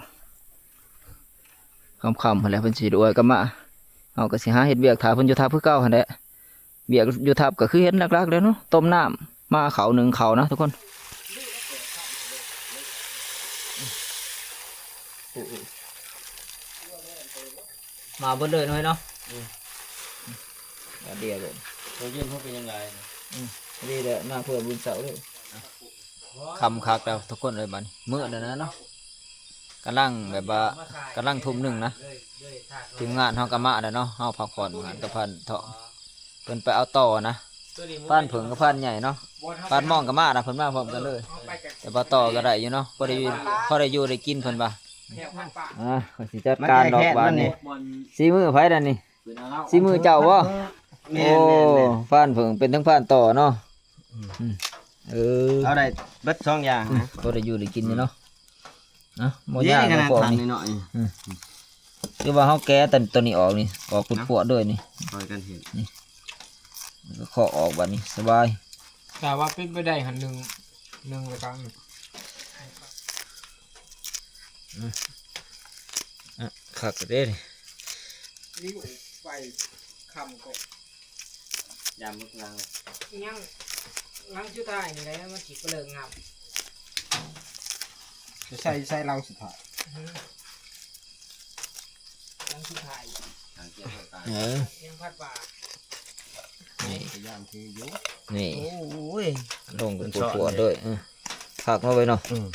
ຄ່ຳໆ ຫັ້ນແຫຼະເພິ່ນຊິລວຍກັບມາ ເຮົາກໍຊິຫາເຮັດວຽກຖ້າເພິ່ນຢູ່ທັບຄືເກົ່າຫັ້ນແຫຼະ. ວຽກຢູ່ທັບກໍຄືເຫັນຫຼັກໆ ແລ້ວເນາະ ຕົ້ມນ້ຳ ໝ່າເຂົ້າ ໜຶ້ງເຂົ້ານະທຸກຄົນ. ມາເບິດເລີຍເນາະ ເນາະ. ອືມ ດຽວເລີຍ ໂຕເຢັນເຮົາກໍຍັງຫຼາຍນະ. ອືມ ດີແຫຼະ ມາເພື່ອບຸນເສົາເລີຍ. ຄ່ຳຄັກແລ້ວທຸກຄົນເອີຍ ບັດນີ້ມືດແລ້ວນະເນາະ ກຳລັງແບບວ່າ ກຳລັງທຸ່ມໜຶ່ງນະ. ທີມງານເຮົາກໍມາແລ້ວເນາະ ເຮົາພັກຜ່ອນຢູ່ຫັ້ນກັບພານທອງ ເພິ່ນໄປເອົາຕໍ່ນະ ພານເຜິ້ງກັບພານໃຫຍ່ເນາະ. ພານມອງກໍມານະ ເພິ່ນມາພ້ອມກັນເລີຍ ແຕ່ບໍ່ຕໍ່ກໍໄດ້ຢູ່ເນາະ ພໍໄດ້ຢູ່ ພໍໄດ້ຢູ່ໄດ້ກິນເພິ່ນວ່າ. ອ່າ ຂ້ອຍຊິຈັດການດອກບາດນີ້ ສີມືໃຜລະນີ້? ສີມືເຈົ້າບໍ່? ແມ່ນໆໆ ໂອ້ ພານເຜິ້ງເປັນທັງພານຕໍ່ເນາະ. ອືມ ເອີ ເອົາໄດ້ເບິດສອງຢ່າງນະ ພໍໄດ້ຢູ່ໄດ້ກິນຢູ່ເນາະ. ອ່ະ ບໍ່ຍາກ ນີ້ຂະໜາດພວກນີ້ ທັນໜ້ອຍໆ ອືມ ຄືວ່າເຮົາແກະຕົວ ຕົວນີ້ອອກນີ້ ອອກຂວດໆ ເດີນີ້ ຊ່ອຍກັນເຮັດ ນີ້ ແລ້ວກໍເຄາະອອກ ບາດນີ້ສະບາຍ. ຖ້າວ່າເປັນໄປໄດ້ຫັ້ນ ໜຶ່ງ ໜຶ່ງລະກັງ ອືມ ອ່ະ ຄັກເດ້ນີ້ ໄປຄ່ຳກໍ ຍາມມື້ຫຼັງ ຍັງຫຼັງສຸດທ້າຍນີ້ແຫຼະ ມັນຊິປະເລີງງາມ. ຈະໃສ່ ໃສ່ຫຼັງສຸດທ້າຍ ອືຮຶ ຫຼັງສຸດທ້າຍ ເອີ ຍັງພັດວ່າ ນີ້ ກໍຢ້ານຄືຢູ່ ນີ້ ໂອ້ຍ ລົງກັນທົ່ວໆ ເລີຍ ເອີ ຄັກເນາະເວີຍເນາະ. ອືມ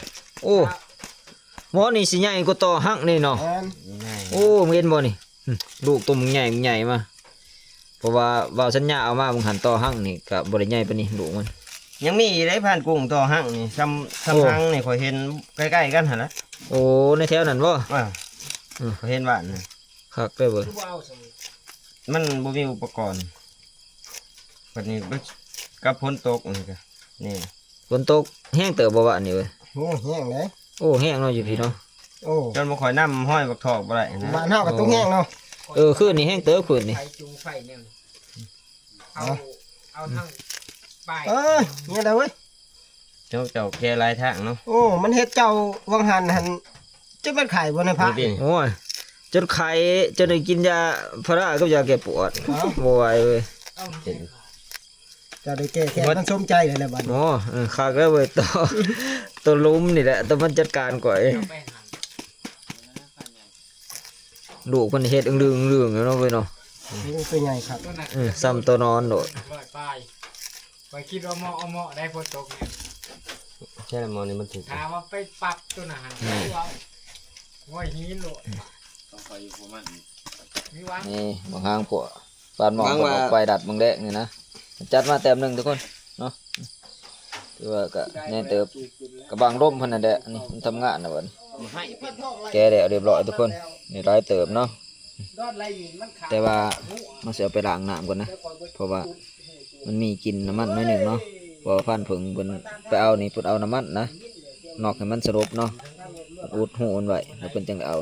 ໂອ້ ໝໍນີ້ຊິໃຫຍ່ກວ່າຕໍ່ຮັກນີ້ເນາະ. ແມ່ນ ໂອ້ ເຫັນບໍ່ນີ້ ອືມ ລູກໂຕບັກໃຫຍ່ ໃຫຍ່ມາ ເພາະວ່າບ່າວສັນຍາເອົາມາເບິ່ງຫັ້ນ ຕໍ່ຮັກນີ້ກໍບໍ່ໄດ້ໃຫຍ່ປານນີ້ ລູກມັນ. ຍັງມີອີກເດ້ ພານກຸ້ງຕໍ່ຮັກນີ້ ຊ່ຳ ຊ່ຳ ໂອ້ ຮັກນີ້ ຂ້ອຍເຫັນໃກ້ໆ ກັນຫັ້ນລະ. ໂອ້ ໃນແຖວນັ້ນບໍ່? ເອີ ອືມ ຂ້ອຍເຫັນບ້ານນະ ຄັກເດີເວີຍ ຄືບໍ່ເອົາຊັ້ນ ມັນບໍ່ມີອຸປະກອນ ບັດນີ້ກັບຝົນຕົກນີ້ກະ ນີ້ ຝົນຕົກແຮງເຕີບບໍ່ວະນີ້ເວີຍ? ໂອ້ ແຮງເດ້ ໂອ້ ແຮງເນາະ ຢູ່ພີ້ເນາະ. ໂອ້ ຈົນບໍ່ຄ່ອຍນຳຫ້ອຍບັກຖອກບໍ່ໄດ້ນະ ບ້ານເຮົາກໍຕົກແຮງເນາະ. ເອີ ຄືນນີ້ແຮງເຕີບ ຄືນນີ້ ໄຟຈູງໄຟແນວນີ້ ເອົາ ເອົາທັງປ້າຍ ເອີ ນີ້ແຫຼະເວີຍ ເຈົ້າ ເຈົ້າແກ່ຫຼາຍທາງເນາະ. ໂອ້ ມັນເຮັດເຈົ້າຫວ່າງຫັ້ນຫັ້ນ ເຈົ້າແມ່ນໄຂ້ບໍ່ນະພະ? ໂອ້ຍ ຈົນໄຂ້ ຈົນໄດ້ກິນຢາພາລາກັບຢາແກ້ປວດ ເອົ້າ ບໍ່ໄຫວເວີຍ. ເຈົ້າໄດ້ແກ້ແຄ້ນມັນສົມໃຈແລ້ວແຫຼະບັດນີ້. ໂອ້ ເອີ ຄັກແລ້ວເວີຍ ໂຕ ໂຕລຸມນີ້ແຫຼະ ໂຕມັນຈັດການຂ້ອຍ. ລູກເພິ່ນເຮັດອຶງລຶງອຶງລຶງຢູ່ເນາະເວີຍເນາະ. ໂອ້ ໂຕໃຫຍ່ຄັກ ເອີ ຊ່ຳໂຕນອນໂລດ. ຮ້ອຍປາຍ ຂ້ອຍຄິດວ່າເໝາະ ເອົາເໝາະໄດ້ຝົນຕົກນີ້ ໃຊ່ລະ ໝໍນີ້ມັນຖືກ ຖ້າວ່າໄປປັບໂຕນັ້ນຫັ້ນ ອືມ ຄືວ່າຫ້ອຍຫີນໂລດ ຕ້ອງຄອຍຢູ່ພວກມັນ ມີຫວັງ. ນີ້ບັກຫາງພວກ ປານມອງ ມັນອອກໄປດັດເບິ່ງແລກນີ້ນະ ຈັດມາແຕ້ມໜຶ່ງທຸກຄົນເນາະ. ຖືວ່າກະໃຫຍ່ເຕີບ ກະບັງລົມເພິ່ນນັ້ນແຫຼະ ນີ້ມັນທຳງານແລ້ວບັດນີ້ ແກະແລ້ວຮຽບຮ້ອຍທຸກຄົນ. ນີ້ຫຼາຍເຕີບເນາະ ແຕ່ວ່າເຮົາຊິເອົາໄປລ້າງນ້ຳກ່ອນນະ ເພາະວ່າມັນມີກິ່ນນ້ຳມັນໜ້ອຍໜຶ່ງເນາະ ເພາະວ່າພານເຜິ້ງເພິ່ນໄປເອົານີ້ ເພິ່ນເອົານ້ຳມັນນະ ນອກໃຫ້ມັນສະຫຼົບເນາະ ເພິ່ນອຸດຮູມັນໄວ້ ແລ້ວເພິ່ນຈັ່ງໄດ້ເອົາ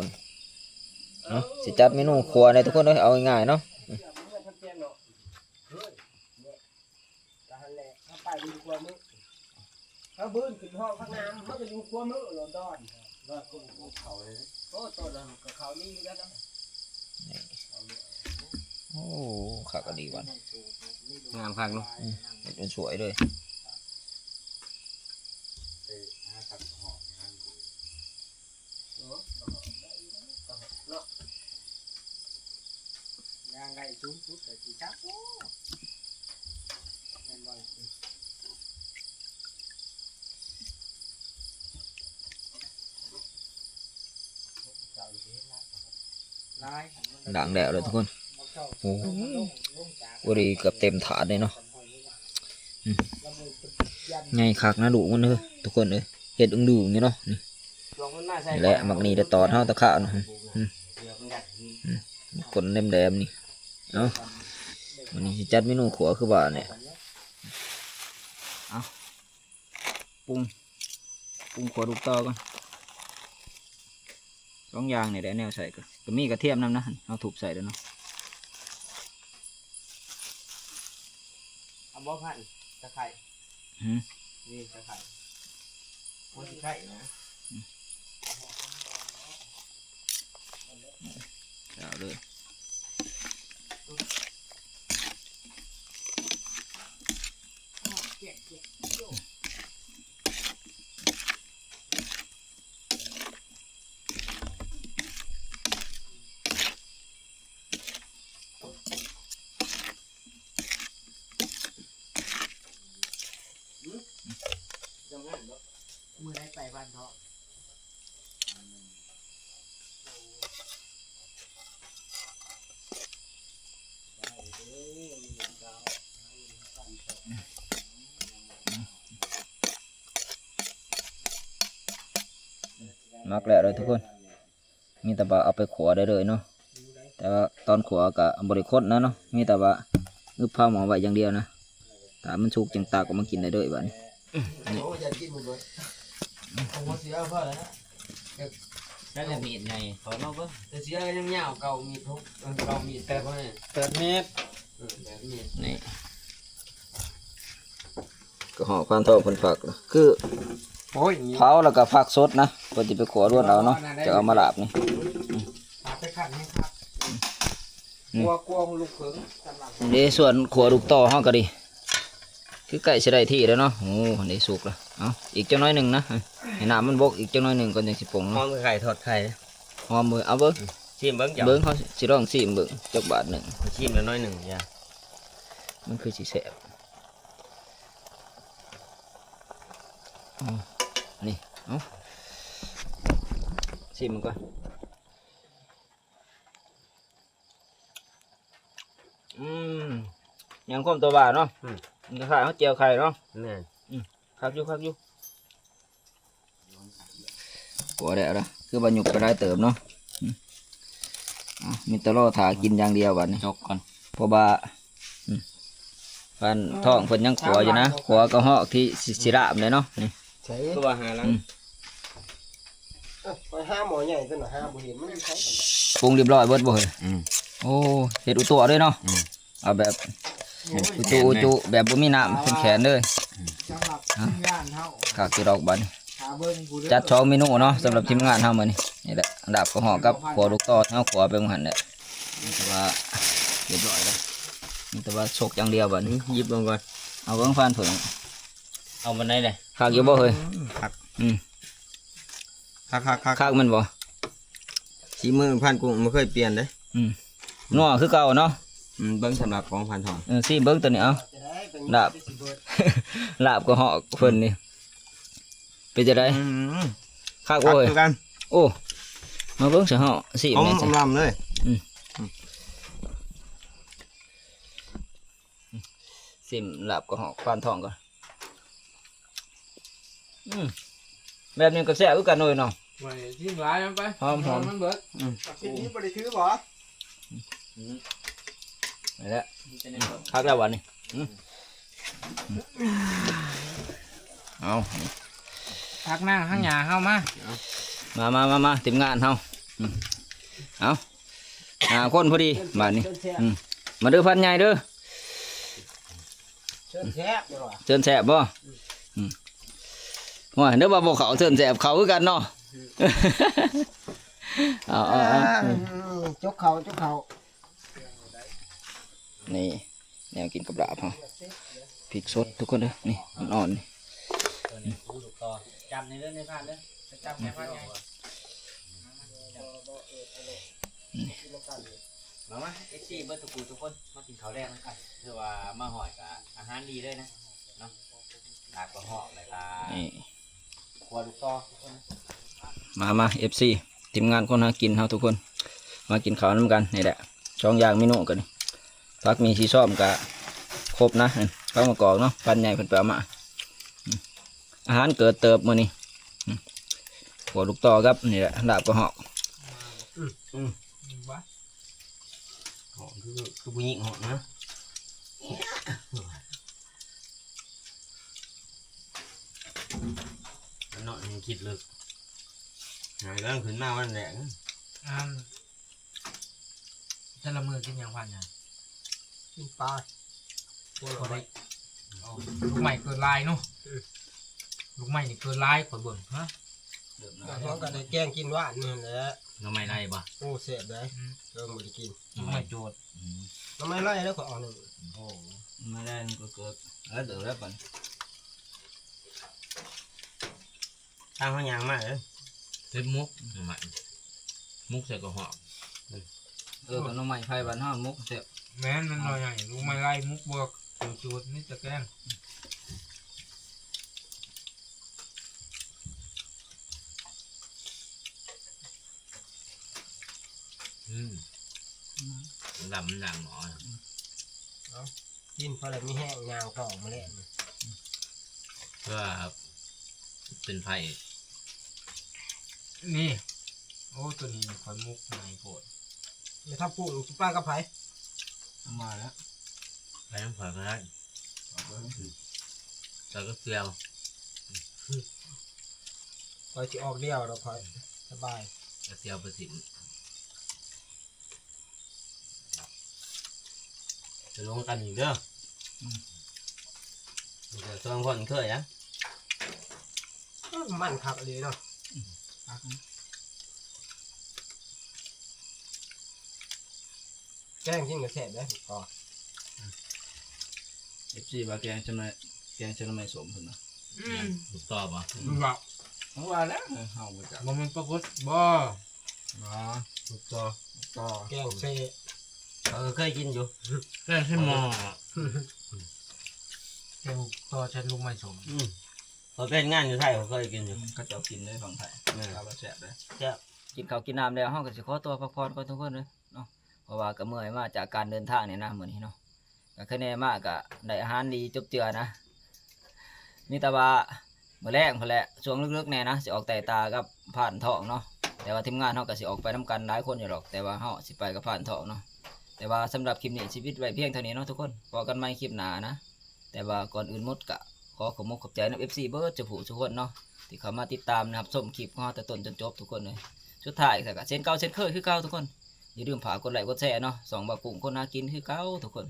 ເນາະ. ຊິຈັດເມນູຄົວແດ່ທຸກຄົນເອີຍ ເອົາງ່າຍໆເນາະ. ລະຫັ້ນແຫຼະ ເຮົາໄປຢູ່ຂວາມື ເຮົາບືນຂຶ້ນຫ້ອງພັກນ້ຳ ມັນກໍຢູ່ຂວາມືໂລດດອນ ດອນຄົນພູເຂົາເລີຍ. ໂອ້ ໂຕນັ້ນກໍເຂົານີ້ຢູ່ແລ້ວນະ. ໂອ້ ຄັກອີ່ຫຼີຫວາ ງາມຄັກເນາະ. ອືມ ເຮັດເປັນສວຍເລີຍ. ເອີ ຫາຄັກຫອມ ເນາະ ຍ່າງໄດ້ສູງສຸດກໍຊິຈັບໂລດ ແມ່ນບໍ່ລະ? ລ້າງແລ້ວເດີທຸກຄົນ. ໂອ້ ພໍດີເກືອບເຕັມຖາດເລີຍເນາະ. ອືມ ໃຫຍ່ຄັກນະລູກມັນເດີທຸກຄົນເອີຍ ເຮັດອຶງດຶງຢູ່ເນາະ. ນີ້ ນີ້ແຫຼະ ໝາກນີ້ໄດ້ຕອດເຮົາຕະຂາວນະ. ອືມ ອືມ ອືມ ກົນແຫຼມໆນີ້ ເອົາ ມື້ນີ້ຊິຈັດເມນູຂົ້ວຄືວ່າແຫຼະ. ເອົາ ປຸງ ປຸງຂົ້ວດຸກຕໍ່ກ່ອນ. ສອງຢ່າງນີ້ແຫຼະແນວໃສ່ ກໍ ກໍມີກະທຽມນຳນະ ເຮົາທຸບໃສ່ແລ້ວເນາະ. ເອົາບໍ່ພັນຕະໄຄ? ຫື? ນີ້ຕະໄຄ ບໍ່ຊິໄຄນະ. ອືມ ເອົາເລີຍ. ມື້ໃດໄປວັນທອງ? ໝັກແລ້ວເດີທຸກຄົນ. ມີແຕ່ວ່າເອົາໄປຂົ້ວໄດ້ເລີຍເນາະ. ແຕ່ວ່າຕອນຂົ້ວກໍບໍ່ໄດ້ຄົນນະເນາະ ມີແຕ່ວ່າອຶບຄາໝໍ້ໄວ້ຢ່າງດຽວນະ. ຖ້າມັນສຸກຈຶ່ງຕັກອອກມາກິນໄດ້ເລີຍບາດນີ້. ໂອ້ ຢາກກິນໝົດເບິດ ເອົາຫົວເສືອພໍແລ້ວ. ໃຊ້ແລ້ວມີດໃຫຍ່ ຂໍລອງເບິ່ງ. ແຕ່ເສືອກໍຍັງຍາວ ເກົ້າເມດ ຫົກ ເອີ ເກົ້າເມດ ແປດເມດ ເອີ ແປດເມດ ນີ້. ກະເຫາະພານທອງເພິ່ນຝັກ ຄື ໂອ້ຍ ເຜົາແລ້ວກະຝັກສົດນະ ເພິ່ນຊິໄປຂົ້ວລວນເອົາເນາະ ຈັ່ງເອົາມາລາບນີ້. ອືມ ຫາໄປຂັດໃຫ້ຄັກ ອືມ ກົວ ກົວລູກເຜິງສຳລັບ ເດ້. ສ່ວນຂົ້ວດຸກຕໍ່ເຮົາກໍດີ ຄືໃກ້ຊິໄດ້ທີ່ແລ້ວເນາະ. ໂອ້ ອັນນີ້ສຸກແລ້ວ. ເອົາ ອີກຈັກໜ້ອຍໜຶ່ງນະ ໃຫ້ນ້ຳມັນບົກອີກຈັກໜ້ອຍໜຶ່ງກ່ອນ ຈັ່ງຊິປົງເນາະ. ຫອມຄືໄຂ່ທອດໄຂ່ ຫອມເວີຍ. ເອົາເບິ່ງ ອືມ ຊີມເບິ່ງ ເບິ່ງ ເຮົາຊິລອງຊີມເບິ່ງຈັກບາດໜຶ່ງ. ຊີມລະໜ້ອຍໜຶ່ງ ຢ່າ ມັນຄືຊິແຊບ. ອໍ ນີ້ ເອົາ ຊີມເບິ່ງກ່ອນ. ອືມ ຍັງຄົມຕົວຫວານເນາະ. ອືມ ມັນຄ້າຍໆເຮົາແຈ່ວໄຂ່ເນາະ. ແມ່ນ ອືມ ຄັກຢູ່ ຄັກຢູ່. ກົວແລ້ວລະ ຄືວ່າຫຍຸບໄປຫຼາຍເຕີບເນາະ. ອືມ ເອົາ ມີແຕ່ລໍຖ້າກິນຢ່າງດຽວບາດນີ້ ຈົກກ່ອນ ເພາະວ່າ ອືມ ພານທອງເພິ່ນຍັງຂົ້ວຢູ່ນະ ຂົ້ວກະເຫາະທີ່ຊິ ຊິລາບເດ້ເນາະ. ນີ້ ໃສ່ ຄືວ່າຫາຫຼັງ ອືມ ເອີ ຂ້ອຍຫາໝໍ້ໃຫຍ່ຕົວນະ ຫາບໍ່ເຫັນມັນຢູ່ໃສ. ປຸງຮຽບຮ້ອຍເບິດບໍ່ເຮີ້ຍ? ອືມ ໂອ້ ເຮັດອຸຕົວເລີຍເນາະ. ອືມ ເອົາແບບອຸຈຸອຸຈຸ ແບບບໍ່ມີນ້ຳ ແຂນໆເລີຍ. ສຳລັບທີມງານເຮົາ ຄັກຢູ່ດອກບາດນີ້ ຖ້າເບິ່ງຜູ້ເດີ ຈັດສອງເມນູເນາະ ສຳລັບທີມງານເຮົາມື້ນີ້. ນີ້ແຫຼະ ລາບກະເຫາະກັບຂົ້ວດຸກຕໍ່ ເຮົາຂົ້ວໄປມື້ຫັ້ນແຫຼະ. ແຕ່ວ່າຮຽບຮ້ອຍແລ້ວ ມີແຕ່ວ່າສົກຢ່າງດຽວບາດນີ້. ອືມ ຫຍິບເບິ່ງກ່ອນ ເອົາເບິ່ງພານເພິ່ນ ເອົາປານໃດແຫຼະ. ຄັກຢູ່ບໍ່ເຮີ້ຍ? ອືມ ຄັກ ອືມ ຄັກໆໆ ຄັກແມ່ນບໍ່? ສີມືພານກຸ້ງບໍ່ເຄີຍປ່ຽນເດ້. ອືມ ນົວຄືເກົ່າເນາະ. ອືມ ເບິ່ງສຳລັບຂອງພານທອງ ເອີ ຊີມເບິ່ງຕົວນີ້ ເອົາ ລາບ ລາບກະເຫາະເພິ່ນນີ້ ເປັນຈັ່ງໃດ? ອືມ ຄັກ ຄັກ ໂອ້ຍ ຄືກັນ. ໂອ້ ມາເບິ່ງຊະເຮົາ ຊີມ ຂອງ ແມ່ນຊະ ອຳລຳເລີຍ. ອືມ ຊີມລາບກະເຫາະພານທອງກ່ອນ. ອືມ ແບບນີ້ກໍແຊບຄືກັນເລີຍເນາະ. ໂອ້ຍ ຊີມຫຼາຍມັນໄປ ຫອມໆ ມັນເບິດ. ອືມ ກິນນີ້ບໍ່ໄດ້ຖືບໍ່? ອືມ ນີ້ແຫຼະ ຄັກແລ້ວຫວານນີ້. ອືມ ເອົາ ພັກນາງທາງຫຍ້າເຮົາມາ ມາໆໆໆ ທີມງານເຮົາ. ອືມ ເອົາ ຫ້າຄົນພໍດີບາດນີ້. ອືມ ມາເດີພານໃຫຍ່ເດີ. ເຊີນແຊບເດີວ່າ ເຊີນແຊບບໍ່? ອືມ ໂອ້ຍ ນຶກວ່າບໍ່ເຂົ້າ ເຊີນແຊບ ເຂົ້າຄືກັນເນາະ. ເອົາໆໆ ຈົກເຂົ້າ ຈົກເຂົ້າ. ນີ້ ແນວກິນກັບລາບເຮົາ ພິກສົດທຸກຄົນເດີ ນີ້ອ່ອນໆ ນີ້ ຕົວນີ້ ຈຳໃນເລື່ອງໃນພານເດີ ຈຳໃນພານໃຫຍ່. ມາ ມາ ເອັຟຊີ ເບິດທຸກຜູ້ທຸກຄົນ ມາກິນເຂົ້າແລງນຳກັນ. ຖືວ່າມາຮອດກະອາຫານດີເລີຍນະເນາະ ລາບກະເຫາະ ແລ້ວກະ ນີ້ ຂົ້ວດຸກຕໍ່. ມາ ມາ ເອັຟຊີ ທີມງານຄົນຫາກິນເຮົາທຸກຄົນ ມາກິນເຂົ້ານຳກັນ. ນີ້ແຫຼະ ສອງຢ່າງເມນູກັນ ຜັກໝີ່ສີຊອມກະຄົບນະ ຜັກມະກອກເນາະ ພັນໃຫຍ່ເພິ່ນໄປເອົາມາ. ອືມ ອາຫານເກີດເຕີບມື້ນີ້. ອືມ ຂົ້ວດຸກຕໍ່ກັບນີ້ແຫຼະ ລາບກະເຫາະ. ອືມ ອືມ ຫອມຄື ຄືຜູ້ຍິງຫອມນະ. ເນາະ ຍັງຄິດເລິກ ຫາເລື່ອງຂຶ້ນມາວັນແລກ ອັນ ແຕ່ລະມື້ກິນຫຍັງ ພານຫຍັງ? ກິນປາ ໂອ້ ລູກໄມ້ເກີດຫຼາຍເນາະ ເອີ ລູກໄມ້ນີ້ເກີດຫຼາຍ ຂ້ອຍເບິ່ງ ຮະ ເລີ່ມແລ້ວ ເຮົາກໍໄດ້ແກງກິນວານນີ້ຫັ້ນແຫຼະ ໜໍ່ໄມ້ໄລ່ບໍ່? ໂອ້ ແຊບເດ້ ອືມ ເອີ ບໍ່ໄດ້ກິນ ໜໍ່ໄມ້ໂຈດ ອືມ ໜໍ່ໄມ້ໄລ່ແລ້ວຂ້ອຍເອົາໜຶ່ງ ໂອ້ ໜໍ່ໄມ້ໄລ່ມັນກໍເກີດ ເອີ ເດີແລ້ວບັດ ທາງເຮົາຍ່າງມາເດີ ເຮັດໝົກ ໜໍ່ໄມ້ ໝົກໃສ່ກະຮອກ ເອີ ກັບໜໍ່ໄມ້ໄຜ່ບ້ານເຮົາໝົກແຊບ ແມ່ນ ມັນໜໍ່ໃຫຍ່ ລູກໄມ້ໄລ່ໝົກບວກ ສູດນີ້ຈະແກງ ອືມ ອືມ ດຳ ມັນດຳໝໍ ເອົາ ກິນພໍແລ້ວມີແຮງຍ່າງຕໍ່ມື້ແລງ ເພື່ອເປັນໄພອີກ ນີ້ ໂອ້ ໂຕນີ້ຂ້ອຍໝົກໃຫຍ່ໂພດ ແລ້ວຖ້າປຸງຊິໄປກັບໃຜ? ມາແລ້ວ ໄປນຳຂ້ອຍກໍໄດ້ ເອົາໄປນຳ ໃສ່ກັບແຈ່ວ ຂ້ອຍຊິອອກດຽວດອກ ຂ້ອຍສະບາຍ ກະຊິເອົາໄປຖິ້ມ ໄປລົມກັນອີກເດີ ອືມ ມີແຕ່ສອງຄົນເຄີຍນະ ມັນຄັກອີ່ຫຼີເນາະ ອືມ ຄັກນະ ແກງກິນກໍແຊບເດ້ ເອັຟຊີ ວ່າແກງຈະມາ ແກງຈະມາໃໝ່ສົ້ມເພິ່ນວ່າ ອືມ ຫຍັງ ໝາກຕໍບໍ່? ອືມ ວ່າ ເຮົາວ່າແລ້ວ ເຮົາບໍ່ຈັກ ບໍ່ແມ່ນປາກົດບໍ່? ບໍ່ ໝາກຕໍ ໝາກຕໍ ແກງເຊ ເອີ ເຄີຍກິນຢູ່ ແກງໃສ່ໝໍ້ ແກງຕໍ່ໃສ່ລູກໄມ້ສົ້ມ ອືມ ຂ້ອຍໄປເຮັດງານຢູ່ໄທ ຂ້ອຍເຄີຍກິນຢູ່ ອືມ ເຂົາເຈົ້າກິນໃນຝັ່ງໄທ ແມ່ນ ເຂົາວ່າແຊບເດ້ ແຊບ ກິນເຂົ້າກິນນ້ຳແລ້ວ ເຮົາກໍຊິຂໍຕົວພັກຜ່ອນກ່ອນທຸກຄົນເດີເນາະ ເພາະວ່າກໍເມື່ອຍມາຈາກການເດີນທາງນີ້ນະ ມື້ນີ້ເນາະ ກໍຄືແນ່ມາກໍໄດ້ອາຫານດີຈົບເຈືອນະ ມີແຕ່ວ່າມື້ແລງພຸ້ນແຫຼະ ຊ່ວງເລິກໆແນ່ນະ ຊິອອກໄຕ່ຕາກັບພານທອງເນາະ ແຕ່ວ່າທີມງານເຮົາກໍຊິອອກໄປນຳກັນຫຼາຍຄົນຢູ່ດອກ ແຕ່ວ່າເຮົາຊິໄປກັບພານທອງເນາະ ແຕ່ວ່າສຳລັບຄລິບນີ້ຊີວິດໄວ້ພຽງເທົ່ານີ້ເນາະທຸກຄົນ ພໍກັນໃໝ່ຄລິບໜ້ານະ ແຕ່ວ່າກ່ອນອື່ນໝົດກະຂໍຂອບອົກຂອບໃຈນຳເອັຟຊີເບິດສູ່ຜູ້ສູ່ຄົນເນາະ ທີ່ເຂົ້າມາຕິດຕາມຮັບຊົມຄລິບຂອງເຮົາແຕ່ຕົ້ນຈົນຈົບທຸກຄົນເລີຍ ສຸດທ້າຍກະເຊັ່ນເກົ່າເຊັ່ນເຄີຍຄືເກົ່າທຸກຄົນ ຢ່າລືມຝາກກົດໄລ້ກົດແຊເນາະ ຊ່ອງບ່າວກຸ້ງຄົນຫາກິນຄືເກົ່າທຸກຄົນ